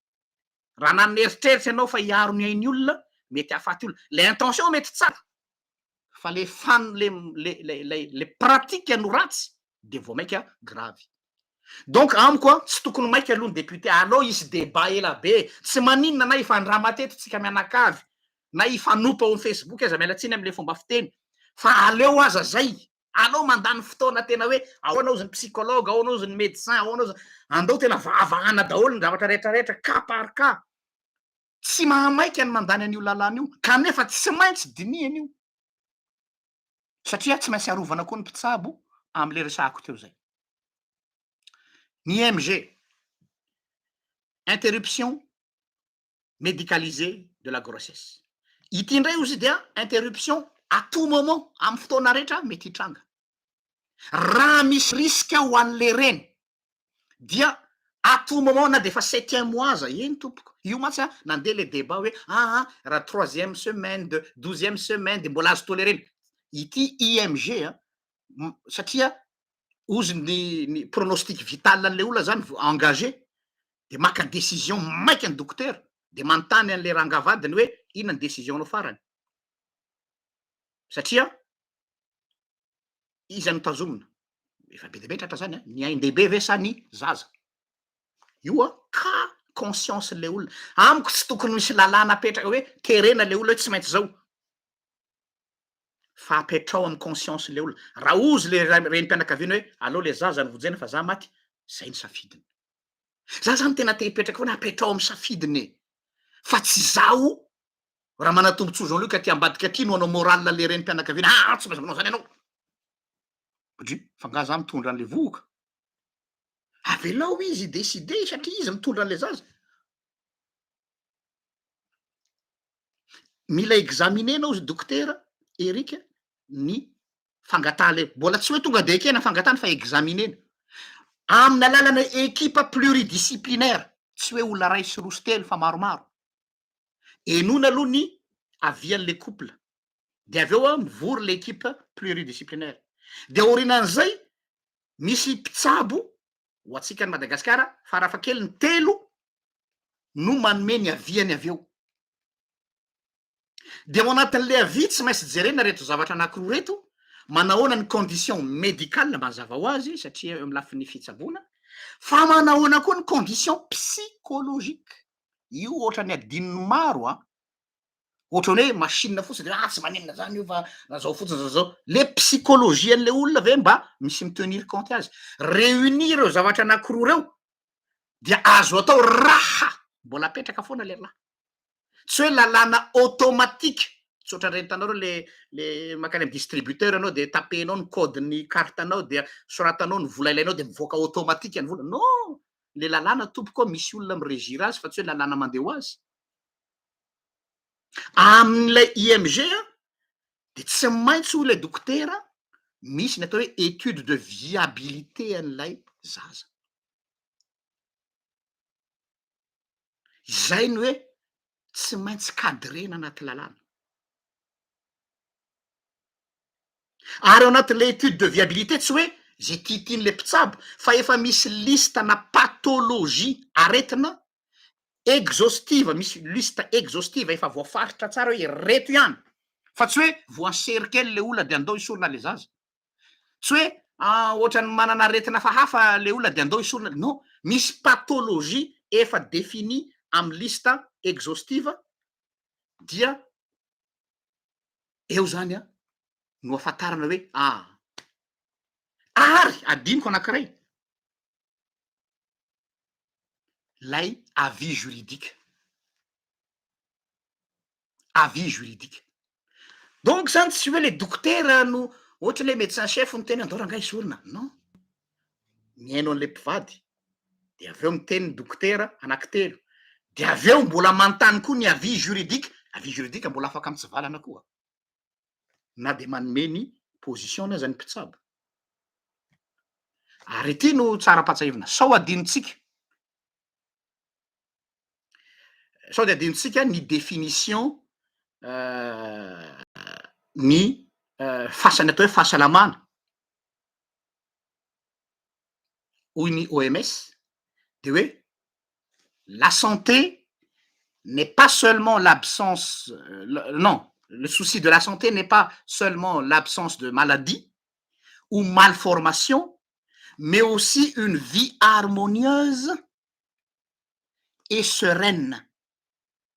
Raha nanana eritreritra ianao fa hiaro ny ain'ny olona, mety hahafaty olona. Ilay intention mety tsara, fa le fan le le le le le pratique no ratsy dia vao maika grave. Donc amiko an, tsy tokony maika aloha ny député, aleo hisy débat ela be, tsy maninona na hifandrama teto tsika mianakavy, na hifanopa ao amin'ny facebook aza, miala tsiny amle fomba fiteny, fa aleo aza zay, aleo mandany fotoana tena hoe ahoana ozy ny psychologue, ahoana ozy ny médecin, ahoana ozy, andao tena vahavahana daholo ny zavatra rehetra rehetra cas par cas, tsy mahamaika ny mandany an'io lalàna io, kanefa tsy maintsy dinihana io. Satria tsy maintsy arovana koa ny mpitsabo amle resahako teo zay. Ny IMG, interruption médicalisée de la grossesse. Ity indray ozy dia interruption à tout moment, amy fotoana rehetra mety hitranga. Raha misy risque ho an'le reny dia à tout moment na de efa septième mois aza, eny tompoko, io mantsy an nandeha le débat hoe aa raha troisième semaine de douzième semaine de mbola azo tolerena, ity IMG an satria ozy ny ny pronostic vital an'le olona zany vo engagé de maka décision maika ny dokotera de manontany an'le rangaha vadiny hoe inona ny décision-nao farany satria Iza no tazomina? Efa be dia be tratra zany an, ny ain-dehibe ve sa ny zaza? Io an, cas conscience le olona. Amiko tsy tokony misy lalàna apetraka hoe terena le olona hoe tsy maintsy zao. Fa apetrao amin'ny conscience le olona. Raha ozy le ray renim-pianakaviana hoe aleo le zaza no vonjena fa za maty, zay ny safidiny. Za zany tena te hipetraka foana apetrao amin'ny safidiny e. Fa tsy zaho Ramanatombotsoa Jean Luc aty ambadika aty no hanao morale le renim-pianakaviana, aa tsy maintsy manao zany ianao. Dry, fa nga za mitondra an'le vohoka? Avelao izy hi-decider satria izy mitondra an'le zaza. Mila examiner-na ozy dokotera Eric ny fangatahan'le, mbola tsy hoe tonga de ekena fangatahana fa examiner-na. Amin'ny alalana ekipa pluridisciplinaire, tsy hoe olona ray sy roa sy telo fa maromaro. Henoina aloha ny avis an'le couple, de avy eo an mivory le equipe pluridisciplinaire, de aorianan'izay misy mpitsabo ho antsika any Madagasikara farafahakeliny telo no manome ny avis-ny avy eo, de ao anatin'le avis tsy maintsy jerena reto zavatra anakiroa reto, manahoana ny condition médicale mazava ho azy satria eo amin'ny lafiny fitsaboana, fa manahoana koa ny condition psychologique. Io ohatran'ny adinon'ny maro an! Ohatran'ny hoe machine fotsiny de ah tsy maninona zany io fa na zao fotsiny zao zao. Le psychologie an'le olona ve mba misy mi-tenir compte azy? Réunir ireo zavatra anakiroa ireo dia azo atao raha mbola apetraka foana le raha. Tsy hoe lalàna automatique, tsy ohatran'ireny hitanao ireo le le mankany amin'ny distributeur ianao de taper-nao ny code-n'ny carte-nao dia soratanao ny vola ilainao de mivoaka automatique ny vola, non! Le lalàna tompoko a misy olona mi-regir azy fa tsy hoe lalàna mandeha ho azy. Amin'ilay IMG a de tsy maintsy hoy ilay dokotera misy ny atao hoe étude de viabilité an'ilay zaza. Izay ny hoe tsy maintsy cadrena anaty lalàna. Ary ao anatin'ilay étude de viabilité tsy hoe ze tiatian'ilay mpitsabo fa efa misy liste na pathologie aretina exhaustive, misy liste exhaustive efa voafaritra tsara hoe ireto ihany fa tsy hoe voansery kely le olona de andao hisorona le zaza. Tsy hoe ohatran'ny manana aretina hafahafa le olona de andao hisorona, non, misy pathologie efa définie amin'ny liste exhaustive dia eo zany an no ahafantarana hoe ah ary adinoko anankiray lay avis juridique, avis juridique, donc zany tsy hoe le dokotera no ohatra le médecin chef miteny andao rangahy esorina, non, mihaino an'le mpivady de avy eo miteny ny dokotera anaky telo de avy eo mbola manontany koa ny avis juridique, avis juridique mbola afaka mitsivalana koa na de manome ny position-ny aza ny mpitsabo. Ary ity no tsara ampahatsiahivina, sao adinontsika, sao de adinontsika ny définition ny fasana atao hoe fahasalamana. Hoy ny OMS de hoe la santé n'est pas seulement l'absence non le souci de la santé n'est pas seulement l'absence de maladie ou malformation mais aussi une vie harmonieuse et sereine.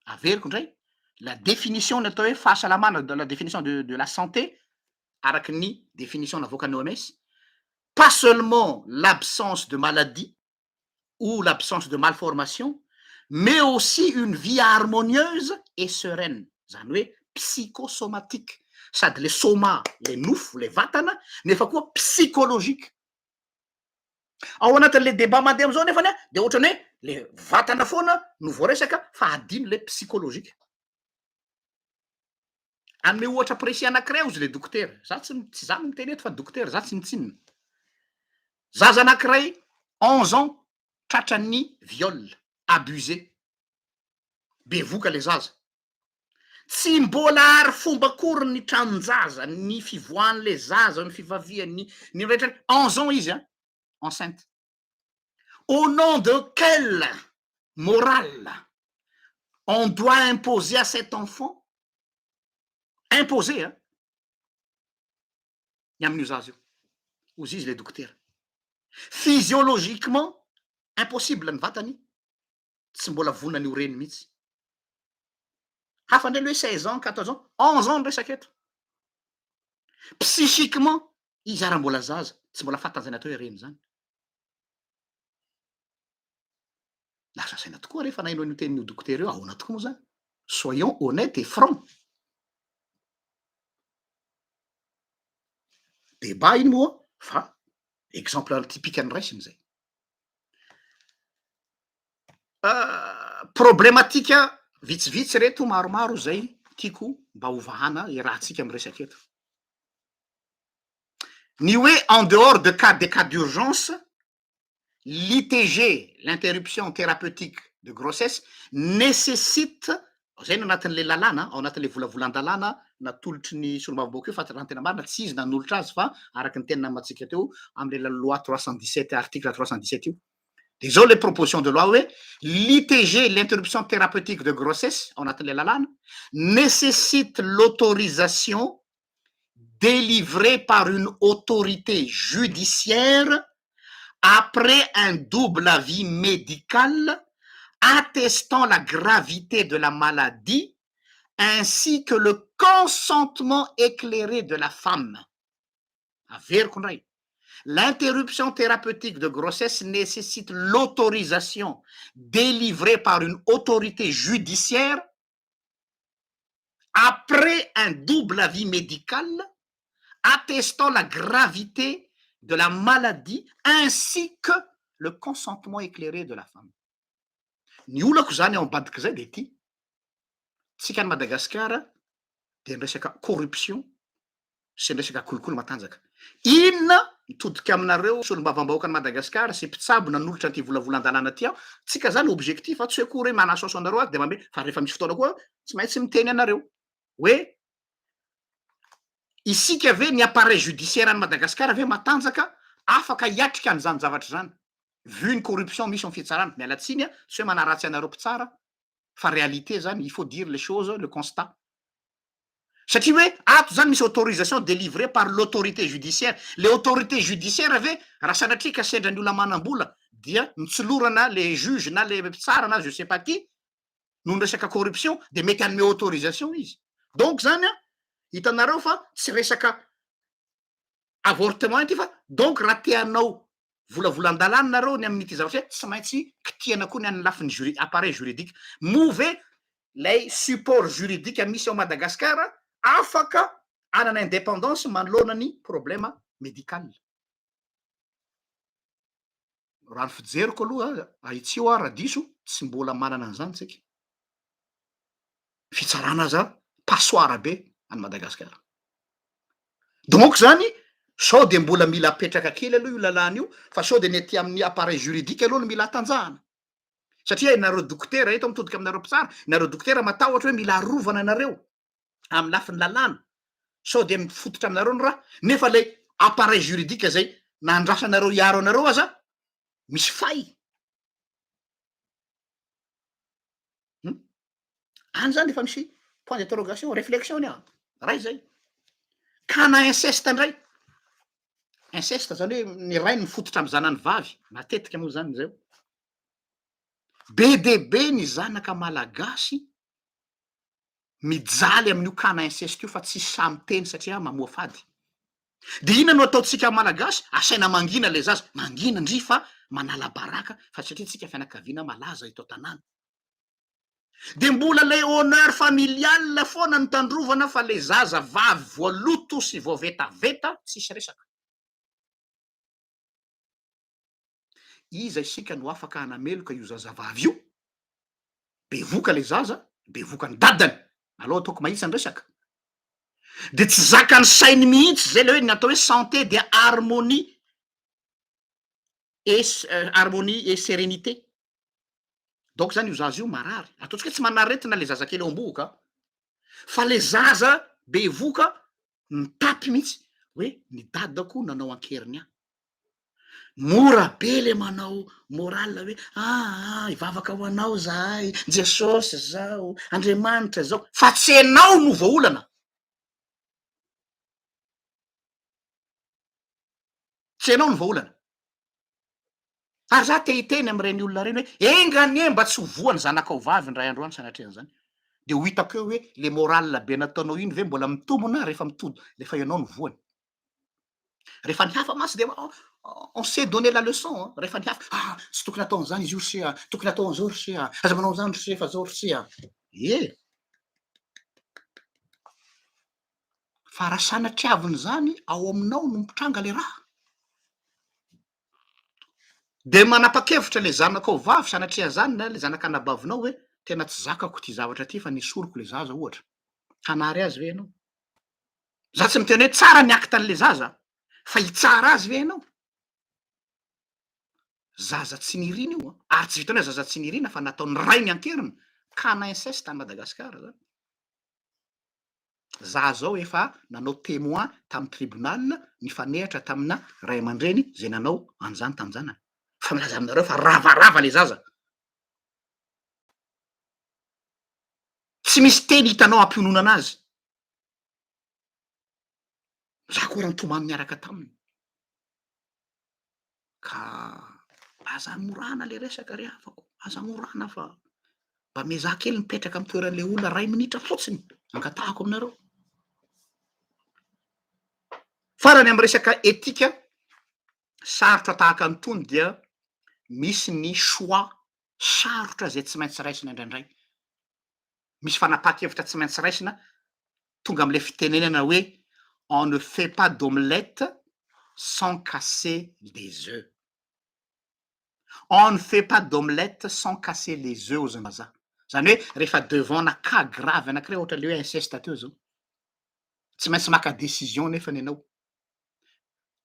Averiko indray la définition ny atao hoe fahasalamana, la définition de la santé araky ny définition navoakan'ny OMS: pas seulement l'absence de maladie ou l'absence de malformation, mais aussi une vie harmonieuse et sereine. Zany hoe psychosomatique, sady le soma, le nofo, le vatana, nefa koa psychologique. Ao anatin'le débat mandeha am'izao nefany a, de ohatrany hoe le vatana foana no voaresaka fa adino le psychologique. Anome ohatra précis anakiray ozy le dokotera, za tsy za no miteny eto fa dokotera, za tsy nitsinona. Zaza anakiray 11 ans tratrany viol, abusé, bevoka le zaza, tsy mbola ary fomba akory ny tranon-jaza, ny fivoahan'le zaza, ny fivaviany, ny rehetra. 11 ans izy a enceinte. Au nom de quelle morale on doit imposer à cet enfant, imposer a ny amin'io zaza io? Ozy izy le dokotera, physiologiquement impossible, ny vatany tsy mbola vonany ho reny mihitsy. Hafa ndray le hoe 16 ans, 14 ans, 11 ans ny resaky eto. Psychiquement izy ara mbola zaza, tsy mbola fantany zany atao hoe reny zany. Lasa saina tokoa rehefa naino an'io tenin'io dokotera io. Ahoana tokoa moa zany? Soyons honnête et franc. Débat iny moa fa exemple typique ny raisiny zay. Problematika vitsivitsy reto maromaro zay tiako mba hovahana iarahantsika miresaka eto. Ny hoe en dehors de cas de cas d'urgence, l'ITG, l'interruption thérapeutique de grossesse, nécessite, zay no anatin'le lalàna, ao anatin'le volavolan-dalàna natolotry ny solombavambahoaka io, fa raha ny tena marina tsy izy nanolotra azy fa araky ny teny namantsika teo am'le loi 317, article 317 io. De zao le proposition de loi hoe l'ITG, l'interruption thérapeutique de grossesse, ao anatin'le lalàna, nécessite l'autorisation délivrée par une autorité judiciaire après un double avis médical attestant la gravité de la maladie ainsi que le consentement éclairé de la femme. Averiko indray: l'interruption thérapeutique de grossesse nécessite l'autorisation délivrée par une autorité judiciaire après un double avis médical attestant la gravité de la maladie ainsi que le consentement éclairé de la femme. Ny olako zany ao ambadik'izay de ty: tsika any Madagasikara de ny resaka corruption sy ny resaka kolikoly matanjaka. Inona mitodika aminareo solombavambahoaka ny Madagasikara sy mpitsabo nanolotra an'ity volavolan-dalàna ty aho? Tsika zany objectif a, tsy hoe kory hoe manasoaso anareo aho de mame, fa rehefa misy fotoana koa tsy maintsy miteny anareo hoe isika ve, ny appareil judiciaire any Madagasikara ve matanjaka afaka hiatrika an'izany zavatra zany, vu ny corruption misy amy fitsarana? Miala tsiny a, tsy hoe manaratsy anareo mpitsara fa réalité zany, il faut dire les choses, le constat. Satria hoe ato zany misy autorisation délivrée par l'autorité judiciaire. Le autorité judiciaire ave raha sanatria ka sendra ny olona manam-bola dia mitsolorana le juge na le mpitsara na je sais pas qui noho ny resaka corruption, de mety hanome autorisation izy. Donc zany a, hitanareo fa tsy resaka avortement ity, fa donc raha tianao volavolan-dalàna nareo ny amin'ity zavatra hoe tsy maintsy kitiana koa ny an'ny lafiny appareil juridique. Moa ve lay support juridique misy ao Madagasikara afaka anana indépendance manoloana ny problème médical? Raha ny fijeriko aloha, ahitsio aho raha diso, tsy mbola manana an'izany tsika. Fitsarana aza passoire be any Madagasikara. Donc zany sao de mbola mila apetraka kely aloha io lalàna io, fa sao de ny aty amin'ny appareil juridique aloha no mila atanjahana, satria nareo dokotera eto, mitodika aminareo mpitsara, nareo dokotera matahotra hoe mila arovana anareo amy lafiny lalàna, sao de mifototra aminareo ny raha, nefa lay appareil juridique zay nandrasanareo hiaro anareo aza. Misy faille. Hum? Any zany efa misy point d'interrogation, réflexion ny aho. Ray zay. Ka na inceste indray. Inceste zany hoe ny rainy mifototra amy zanany vavy, matetika moa zany zay. Be dia be ny zanaka malagasy mijaly amin'io cas-na inceste io fa tsisy sahy miteny satria mamoafady. Dia inona no ataontsika malagasy? Asaina mangina ilay zaza. Mangina ndry fa manala baraka fa satria tsika fianakaviana malaza eto an-tanàna. Dia mbola ilay honneur familial foana no tandrovana fa ilay zaza vavy voaloto sy voavetaveta tsisy resaka. Iza isika no afaka hanameloka io zazavavy io? Bevoka le zaza, bevoka ny dadany, aleo ataoko mahitsy ny resaka. De tsy zakan'ny sainy mihitsy zay le hoe ny atao hoe santé dia harmonie et harmonie et sérénité. Donc zany io zaza io marary, ataontsika hoe tsy manana aretina le zazakely ao am-bohoka an, fa le zaza bevoka mitapy mihitsy hoe ny dadako nanao an-keriny ahy. Mora be le manao morale hoe aa hivavaka ho anao zahay, Jesosy zao, Andriamanitra zao, fa tsy enao no voaolana. Tsy enao no voaolana. Ary za te hiteny amin'ireny olona ireny hoe enga anie mba tsy ho voa ny zanakao vavy indray andro any sanatrian'izany. De ho hitako eo hoe le morale be nataonao iny ve mbola mitombona rehefa mitody, rehefa ianao no voany. Rehefa ny hafa mantsy de on sait donner la leçon an, rehefa ny hafa, ah tsy tokony atao an'izany izy io ry se a, tokony atao an'izao ry se a, aza manao an'izany ry se fa zao ry se a. Ie. Fa raha sanatriavin'izany ao aminao no mitranga le raha. De manapa-kevitra le zanakao vavy sanatria zany na le zanak'anabavinao hoe tena tsy zakako ty zavatra ty fa nesoriko le zaza ohatra. Hanary azy ve ianao? Za tsy miteny hoe tsara ny acte an'le zaza fa hitsara azy ve ianao? Zaza tsy nirina io an, ary tsy vitan'ny hoe zaza tsy nirina fa nataon'ny rainy an-keriny, cas na inceste any Madagasikara zany. Za zao efa nanao témoin tamin'ny tribunal nifanehatra tamina ray aman-dreny zay nanao an'izany tamin-janany. Fa milaza aminareo fa ravarava le zaza. Tsy misy teny hitanao hampiononana azy. Za koa raha nitomany niaraka taminy. Ka aza amorana le resaka ry havako, aza amorana fa mba miezaha kely mipetraka amin'ny toeran'le olona ray minitra fotsiny, angatahako aminareo. Farany amin'ny resaka etika, sarotra tahaka an'itony dia misy ny choix sarotra izay tsy maintsy raisina indraindray. Misy fanapahan-kevitra tsy maintsy raisina, tonga amin'ilay fitenenana hoe on ne fait pas d'omelette sans casser des oeufs. On ne fait pas d'omelette sans casser les oeufs hozy ny vazaha. Zany hoe rehefa devant-na cas grave anankiray ohatra le hoe inceste teo zao, tsy maintsy maka décision nefany ianao.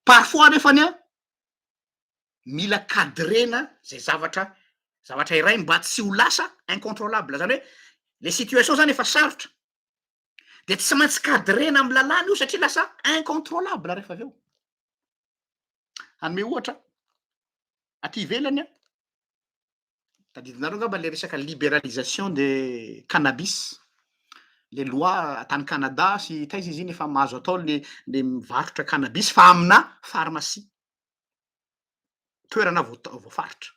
Parfois nefany an, mila cadrena zay zavatra zavatra iray mba tsy ho lasa incontrolable, zany hoe le situation zany efa sarotra de tsy maintsy cadrena amy lalàna io satria lasa incontrolable rehefa avy eo. Hanome ohatra aty ivelany a, Tadidinareo angamba le resaka liberalisation de cannabis, le loi tany Canada sy taiza izy iny efa mahazo atao le le mivarotra cannabis fa amina pharmacie, toerana voafaritra.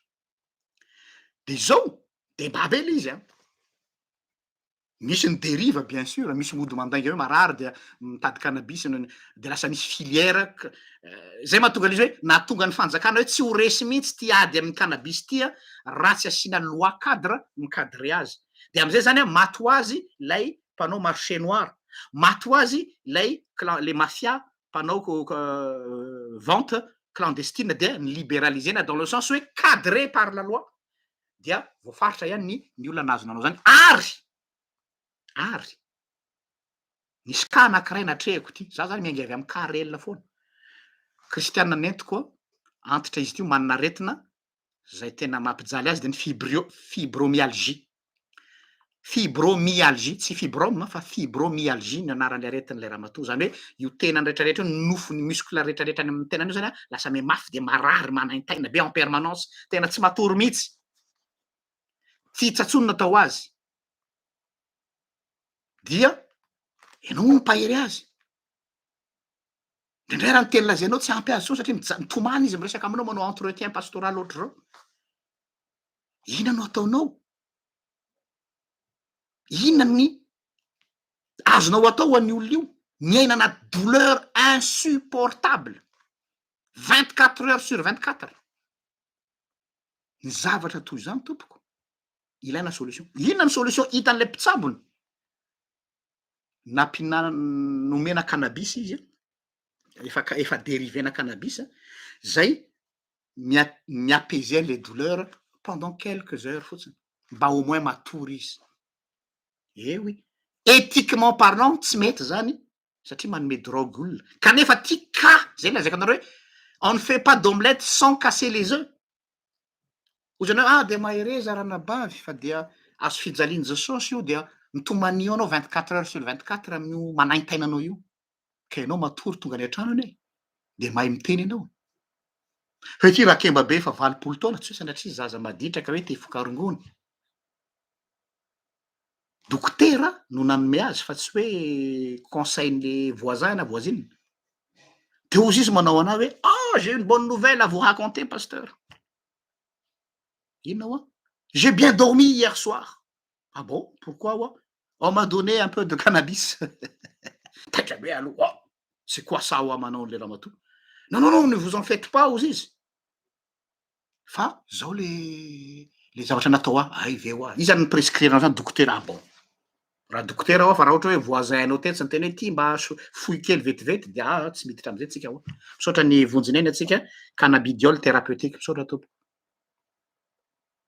De izao, débat be le izy an! Misy ny derive bien sûr, misy mody mandainga hoe marary dia mitady cannabis de lasa misy filière zay mahatonga an'izy hoe nahatonga ny fanjakana hoe tsy ho resy mihitsy ty ady amin'ny cannabis ty a raha tsy asiana loi cadre mi-cadrer azy. De am'zay zany a maty ho azy lay mpanao marché noir, maty ho azy lay clan le mafia mpanao vente clandestine dia ni-liberaliser-na dans le sens hoe cadré par la loi. dia voafaritra ihany ny ny olona nahazo nanao zany ary ary nisy cas anakiray natrehiko ty, za zany miainga avy amy cas réel foana, kristiana nentiko a, antitra izy ty manana aretina zay tena mampijaly azy de ny fibrio- fibromyalgie. Fibromyalgie, tsy fibrome fa fibromyalgie ny anaran'ilay aretin'ilay ramatoa. Izany hoe io tenany rehetrarehetra io, ny nofony, muscle rehetrarehetra any amin'ny tenany io zany lasa mihamafy dia marary, manaintaina be en permanence, tena tsy matory mihitsy. Tsy hitsatso no natao azy. Dia ianao no mpahery azy. Indraindray raha ny teny lazainao tsy ampy azy intsony satria mitomany izy miresaka aminao, manao entretien pastoral ohatr'izao. Inona no ataonao? Inona ny azonao atao ho an'ny olona io? Miaina anaty douleur insupportable 24 heures sur 24. Ny zavatra toy izany tompoko, ilaina solution. Inona ny solution hitan'ilay mpitsabony? Nampihinanana, nomena cannabis izy an, efa efa dérivé-na cannabis zay mi- mi-apaiser les douleurs pendant quelques heures fotsiny, mba au moins matory izy. Eh oui, éthiquement parlant tsy mety zany satria manome drogue olona, kanefa ty cas zay lazaiko anareo hoe on ne fait pas d'omelette sans casser les oeufs. Hoy ianao ah de mahereza ranabavy fa dia azo fijalian'i Jesosy io dia mitomania anao 24 heures sur 24 amin'io manaintaina anao io. Ka ianao matory tonga any an-trano anie de mahay miteny ianao. Fa ity rakemba be efa 80 taona tsy hoe sanatria zaza maditra ka hoe te hifoka rongony. Dokotera no nanome azy fa tsy hoe conseil-n'le voisin na voisine. De hozy izy manao anah hoe ah j'ai une bonne nouvelle à vous raconter pasteur. Inona hoa? J'ai bien dormi hier soir. Ah bon? Pourquoi hoa? On m'a donné un peu de cannabis. Taitra be aloha. Oh, c'est quoi ça hoa manao an'le ramatoa? Non, non, non, ne vous en faites pas hozy izy. Fa zao le zavatra natao ahy, ay ve hoa. Iza no prescrire anao zany dokotera? Ah bon. Raha dokotera hoa fa raha ohatra hoe voisin anao tetsy niteny hoe ty mba fohy kely vetivety dia ah tsy miditra amizay tsika hoa. Misaotra ny vonjineny atsika cannabidiol thérapeutique. Misaotra tompoko.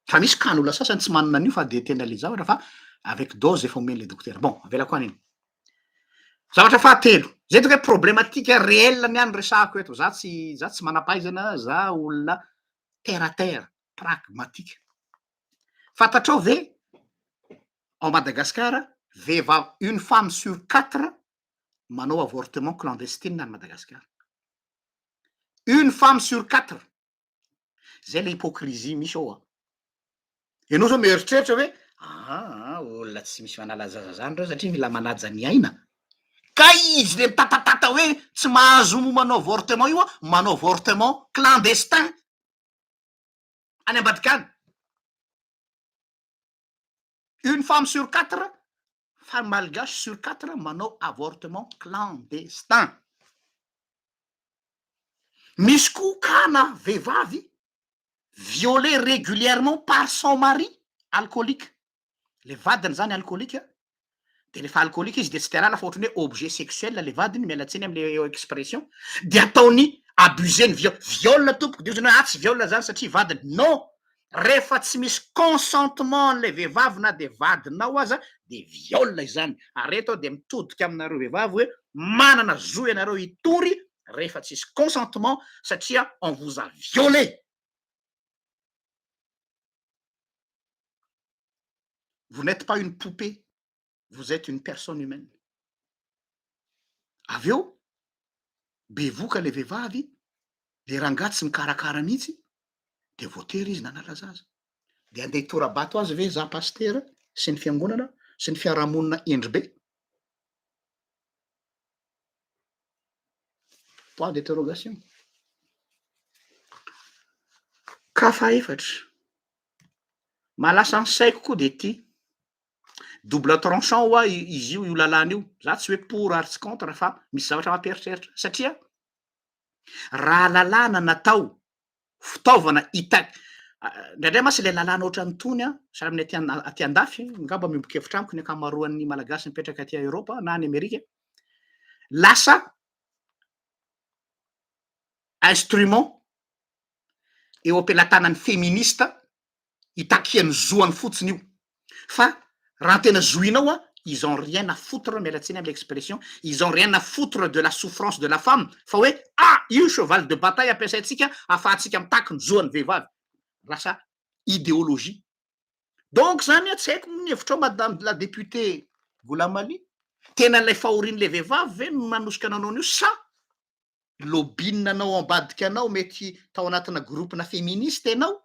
Fa misy cas n'olona sasany tsy manana an'io fa de tena le zavatra fa avec dose efa omen'le dokotera. Bon, avelako any iny. Zavatra fahatelo, zay tonga hoe problématique réel ny any resahako eto. Za tsy manam-pahaizana, za olona terre à terre, pragmatique. Fantatrao ve ao Madagasikara vehivavy une femme sur quatre manao avortement clandestine any Madagasikara? Une femme sur quatre. Zay le hypocrisie misy ao a. Ianao zao mieritreritra hoe aa olona tsy misy manala zaza zany reo satria mila manaja ny aina. Ka izy le mitatatata hoe tsy mahazo manao avortement io a, manao avortement clandestin any ambadika any. Une femme sur quatre, femme malgache sur quatre manao avortement clandestin. Misy koa kana vehivavy violé régulièrement par son mari alcoolique. Le vadiny zany alcoolique, de rehefa alcoolique izy de tsy te halala fa ohatrany hoe objet sexuel le vadiny, miala tsiny am'le expression, de ataony abusé ny viol, viol tompoko, de io zany hoe ah tsy viol zany satria vadiny. Non, rehefa tsy misy consentement an'le vehivavy na de vadinao aza de viol izany. Ary eto aho de mitodika aminareo vehivavy hoe manana zo ianareo hitory rehefa tsisy consentement satria on vous a violé. Vous n'êtes pas une poupée, vous êtes une personne humaine. Avy eo bevoka le vehivavy, le rangahy tsy mikarakara mihitsy, de voatery izy nanala zaza. De andeha hitora-bato azy ve za pastera sy ny fiangonana sy ny fiarahamonina endry be? Point d'interrogation. Ka fahaefatra, mahalasa ny saiko koa de ty double tranchant hoa izy io lalàna io. Za tsy hoe pour ary tsy contre fa misy zavatra mampieritreritra satria raha lalàna natao fitaovana hita indraindray masy le lalàna ohatran'ny tony a sahala amin'ny aty andafy ngamba miombon-kevitra amiko ny ankamaroan'ny malagasy mipetraka aty Eoropa na any Amerika, lasa instrument eo am-pelatanan'ny féministe hitakiany zoany fotsiny io. Fa raha tena zoinao a, ils ont rien à foutre, miala tsiny am'le expression, ils ont rien à foutre de la souffrance de la femme, fa hoe ah io cheval de bataille ampiasaintsika ahafahantsika mitaky ny zoan'ny vehivavy. Lasa idéologie. Donc zany a, tsy haiko ny hevitrao, madame la députée Goulamali, tena lay fahorian'le vehivavy ve no manosika anao an'io, sa lobbying anao ambadika anao? Mety tao anatina groupe na féministe ianao,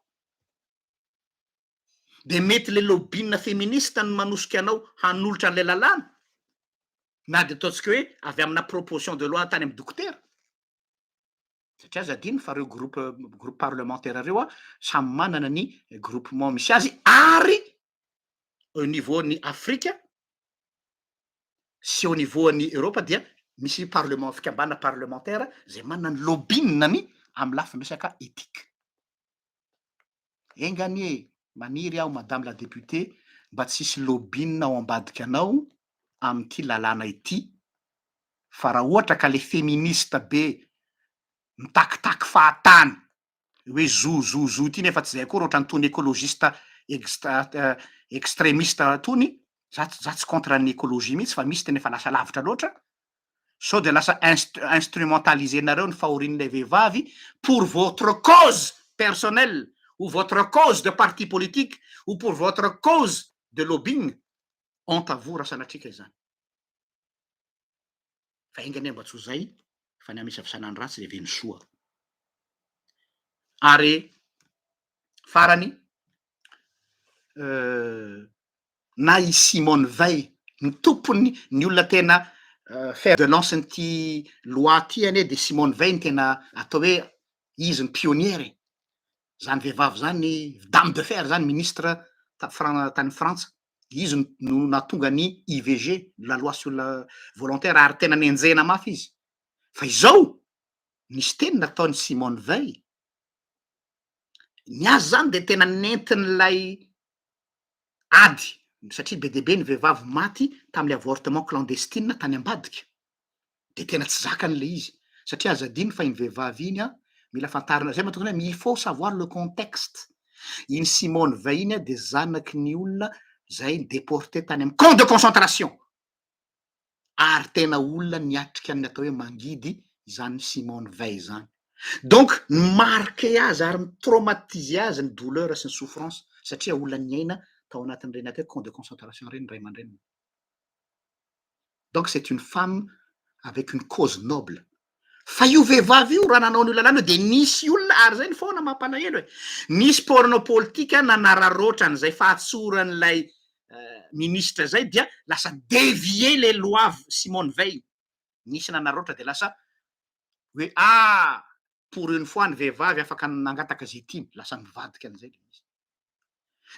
de mety le lobbying féministe no manosika anao hanolotra an'lay lalàna, na de ataontsika hoe avy amina proposition de loi tany amy dokotera, satria aza adino fa reo groupe parlementaire reo a, samy manana ny groupement misy azy, ary au niveau ny Afrika sy au niveau ny Eropa dia misy parlement, fikambana parlementaire zay manana ny lobbying-ny amy lafiny resaka éthique. Engany e, maniry aho, madame la députée, mba tsisy lobbying ao ambadika anao am'ity lalàna ity, fa raha ohatra ka le féministe be mitakitaky fahatany hoe zo zo zo ty, nefa tsy zay akory, ohatra nytony écologiste extrémiste tony, za tsy contre ny écologie mihitsy, fa misy tena efa lasa lavitra loatra, sao de lasa instrumentaliser-nareo ny fahorian'ilay vehivavy pour votre cause personnelle ou votre cause de parti politique ou pour votre cause de lobbying. Honte à vous raha sanatrika izany. Fa engany mba tsy ho zay, fa ny amisy avisanany ratsy le veny soa. Ary farany, na i Simone Veil, ny tompony, ny olona tena fer de lance nyity loi ty anie, de Simone Veil ny tena atao hoe izy ny pionnière zany vehivavy zany, dame de fer zany, ministre tany Frantsa, izy no natonga ny IVG, la loi sur la volontaire, ary tena nenjehina mafy izy. Fa izao nisy teny nataony Simone Veil, ny azy zany de tena nentin'lay ady, satria be deabe ny vehivavy maty tam'le avortement clandestine tany ambadika, de tena tsy zakany le izy, satria aza adino fa iny vehivavy iny a, mila fantarina zay mahatonga hoe il faut savoir le contexte. Iny Simone Veil iny a, de zanaky ny olona zay déporté tany amy camp de concentration, ary tena olona niatrika ny atao hoe mangidy zany Simone Veil zany. Donc marqué azy ary mitraumatiser azy ny douleur sy ny souffrance, satria olona niaina tao anatin'ireny atao hoe camp de concentration reny ray aman-dreniny. Donc c'est une femme avec une cause noble. Fa io vehivavy io, raha nanao an'io lalàna io, de nisy olona, ary zay ny foana mampalahelo e, nisy porno politika nanararoatra an'izay fahatsoran'ilay ministre zay, dia lasa dévier le loi Simone Veil. Nisy nanararoatra, de lasa hoe ah, pour une fois ny vehivavy afaka nangataka zay tiany, lasa mivadika an'izay le izy.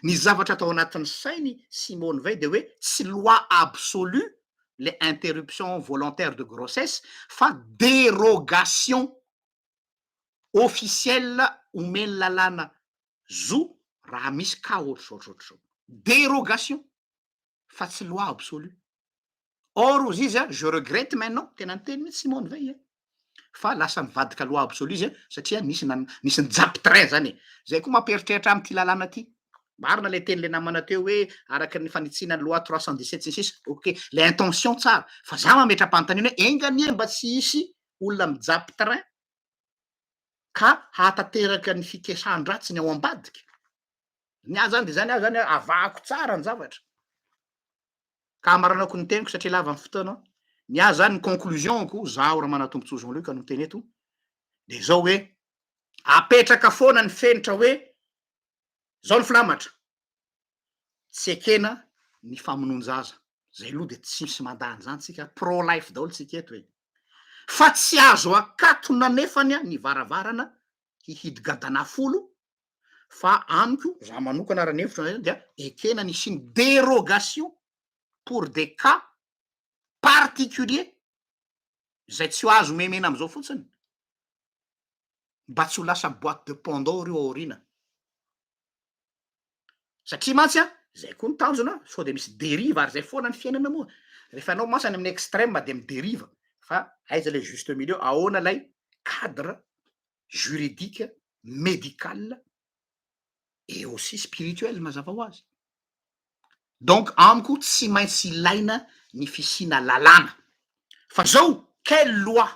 Ny zavatra atao anatin'ny sainy Simone Veil de hoe tsy loi absolue le interruption volontaire de grossesse, fa dérogation officielle omeny lalàna zo raha misy ka ohatry zao, ohatry zao, dérogation fa tsy loi absolue. Or ozy izy a, je regrette maintenant, tena niteny mihitsy Simone Veil fa lasa mivadika loi absolue izy a, satria nisy na nisy nijapy train zany e. Zay koa mampieritreritra am'ty lalàna ty. Marina le teny le namana teo hoe araky ny fanitsina ny loi 317 sy sisa, ok, le intention tsara, fa za mametra-panontaniana hoe enganie mba tsy hisy olona mijapy train ka hahatanteraka ny fikesan-dratsy ny ao ambadika. Ny ahy zany de zany, aho zany avahako tsara ny zavatra ka amaranako ny teniko, satria lava ny fotoana. Ny ahy zany, ny conclusion-ko, zaho raha manatombotsoa Jean Luc no teny eto, de zao hoe apetraka foana ny fenitra hoe zao ny filamatra: tsy ekena ny famonon-jaza zay aloha, de tsisy mandany zany tsika, pro life daholo tsika eto e, fa tsy azo akatona nefany a ny varavarana hihidy gadana folo. Fa amiko za manokana, raha ny hevitra, dia ekena ny siny dérogation pour des cas particuliers zay tsy ho azo memena am'izao fotsiny, mba tsy ho lasa boîte de Pandore io aorina, satria mantsy a, zay koa ny tanjona, sao de misy dérive. Ary zay foana ny fiainana moa, rehefa anao mantsy any amin'ny extrême de midérive. Fa aiza le juste milieu? Ahoana lay cadre juridique, médical et aussi spirituel? Mazava ho azy. Donc amiko tsy maintsy ilaina ny fisina lalàna, fa zao, quelle loi?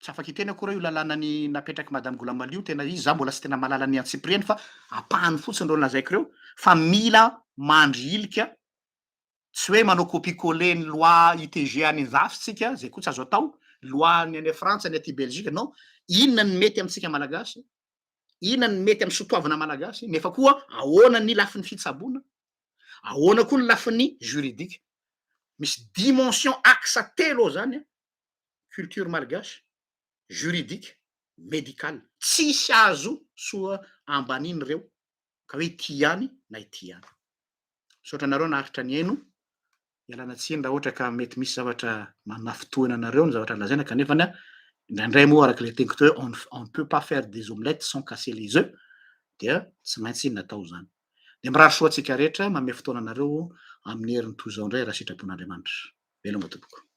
Tsy afaka hiteny akory aho io lalàna ny napetraky Madame Goulamaly io tena izy, za mbola tsy tena mahalala ny antsipiriany fa ampahany fotsiny ireo lazaiko ireo fa mila mandry ilika, tsy hoe manao copie coller ny loi ITG any an-dafy tsika, zay koa tsy azo atao, loi ny any Frantsa, ny aty Belgique, non, inona ny mety amintsika Malagasy, inona ny mety amin'ny sotoavina Malagasy, nefa koa ahoana ny lafiny fitsaboana, ahoana koa ny lafiny juridique. Misy dimension axe telo ao zany an, culture malgache, juridique, médical. Tsisy azo soa ambaniny ireo ka hoe ity ihany na ity ihany. Misaotra anareo naharitra nihaino. Ialana tsiny raha ohatra ka mety misy zavatra manafintohina anareo ny zavatra lazaina kanefany indraindray moa araka ilay teniko teo hoe on ne peut pas faire des omelettes sans casser les oeufs dia tsy maintsy natao izany. Dia mirary soa antsika rehetra, manome fotoana anareo amin'ny heriny toy izao indray raha sitrapon'Andriamanitra. Veloma tompoko.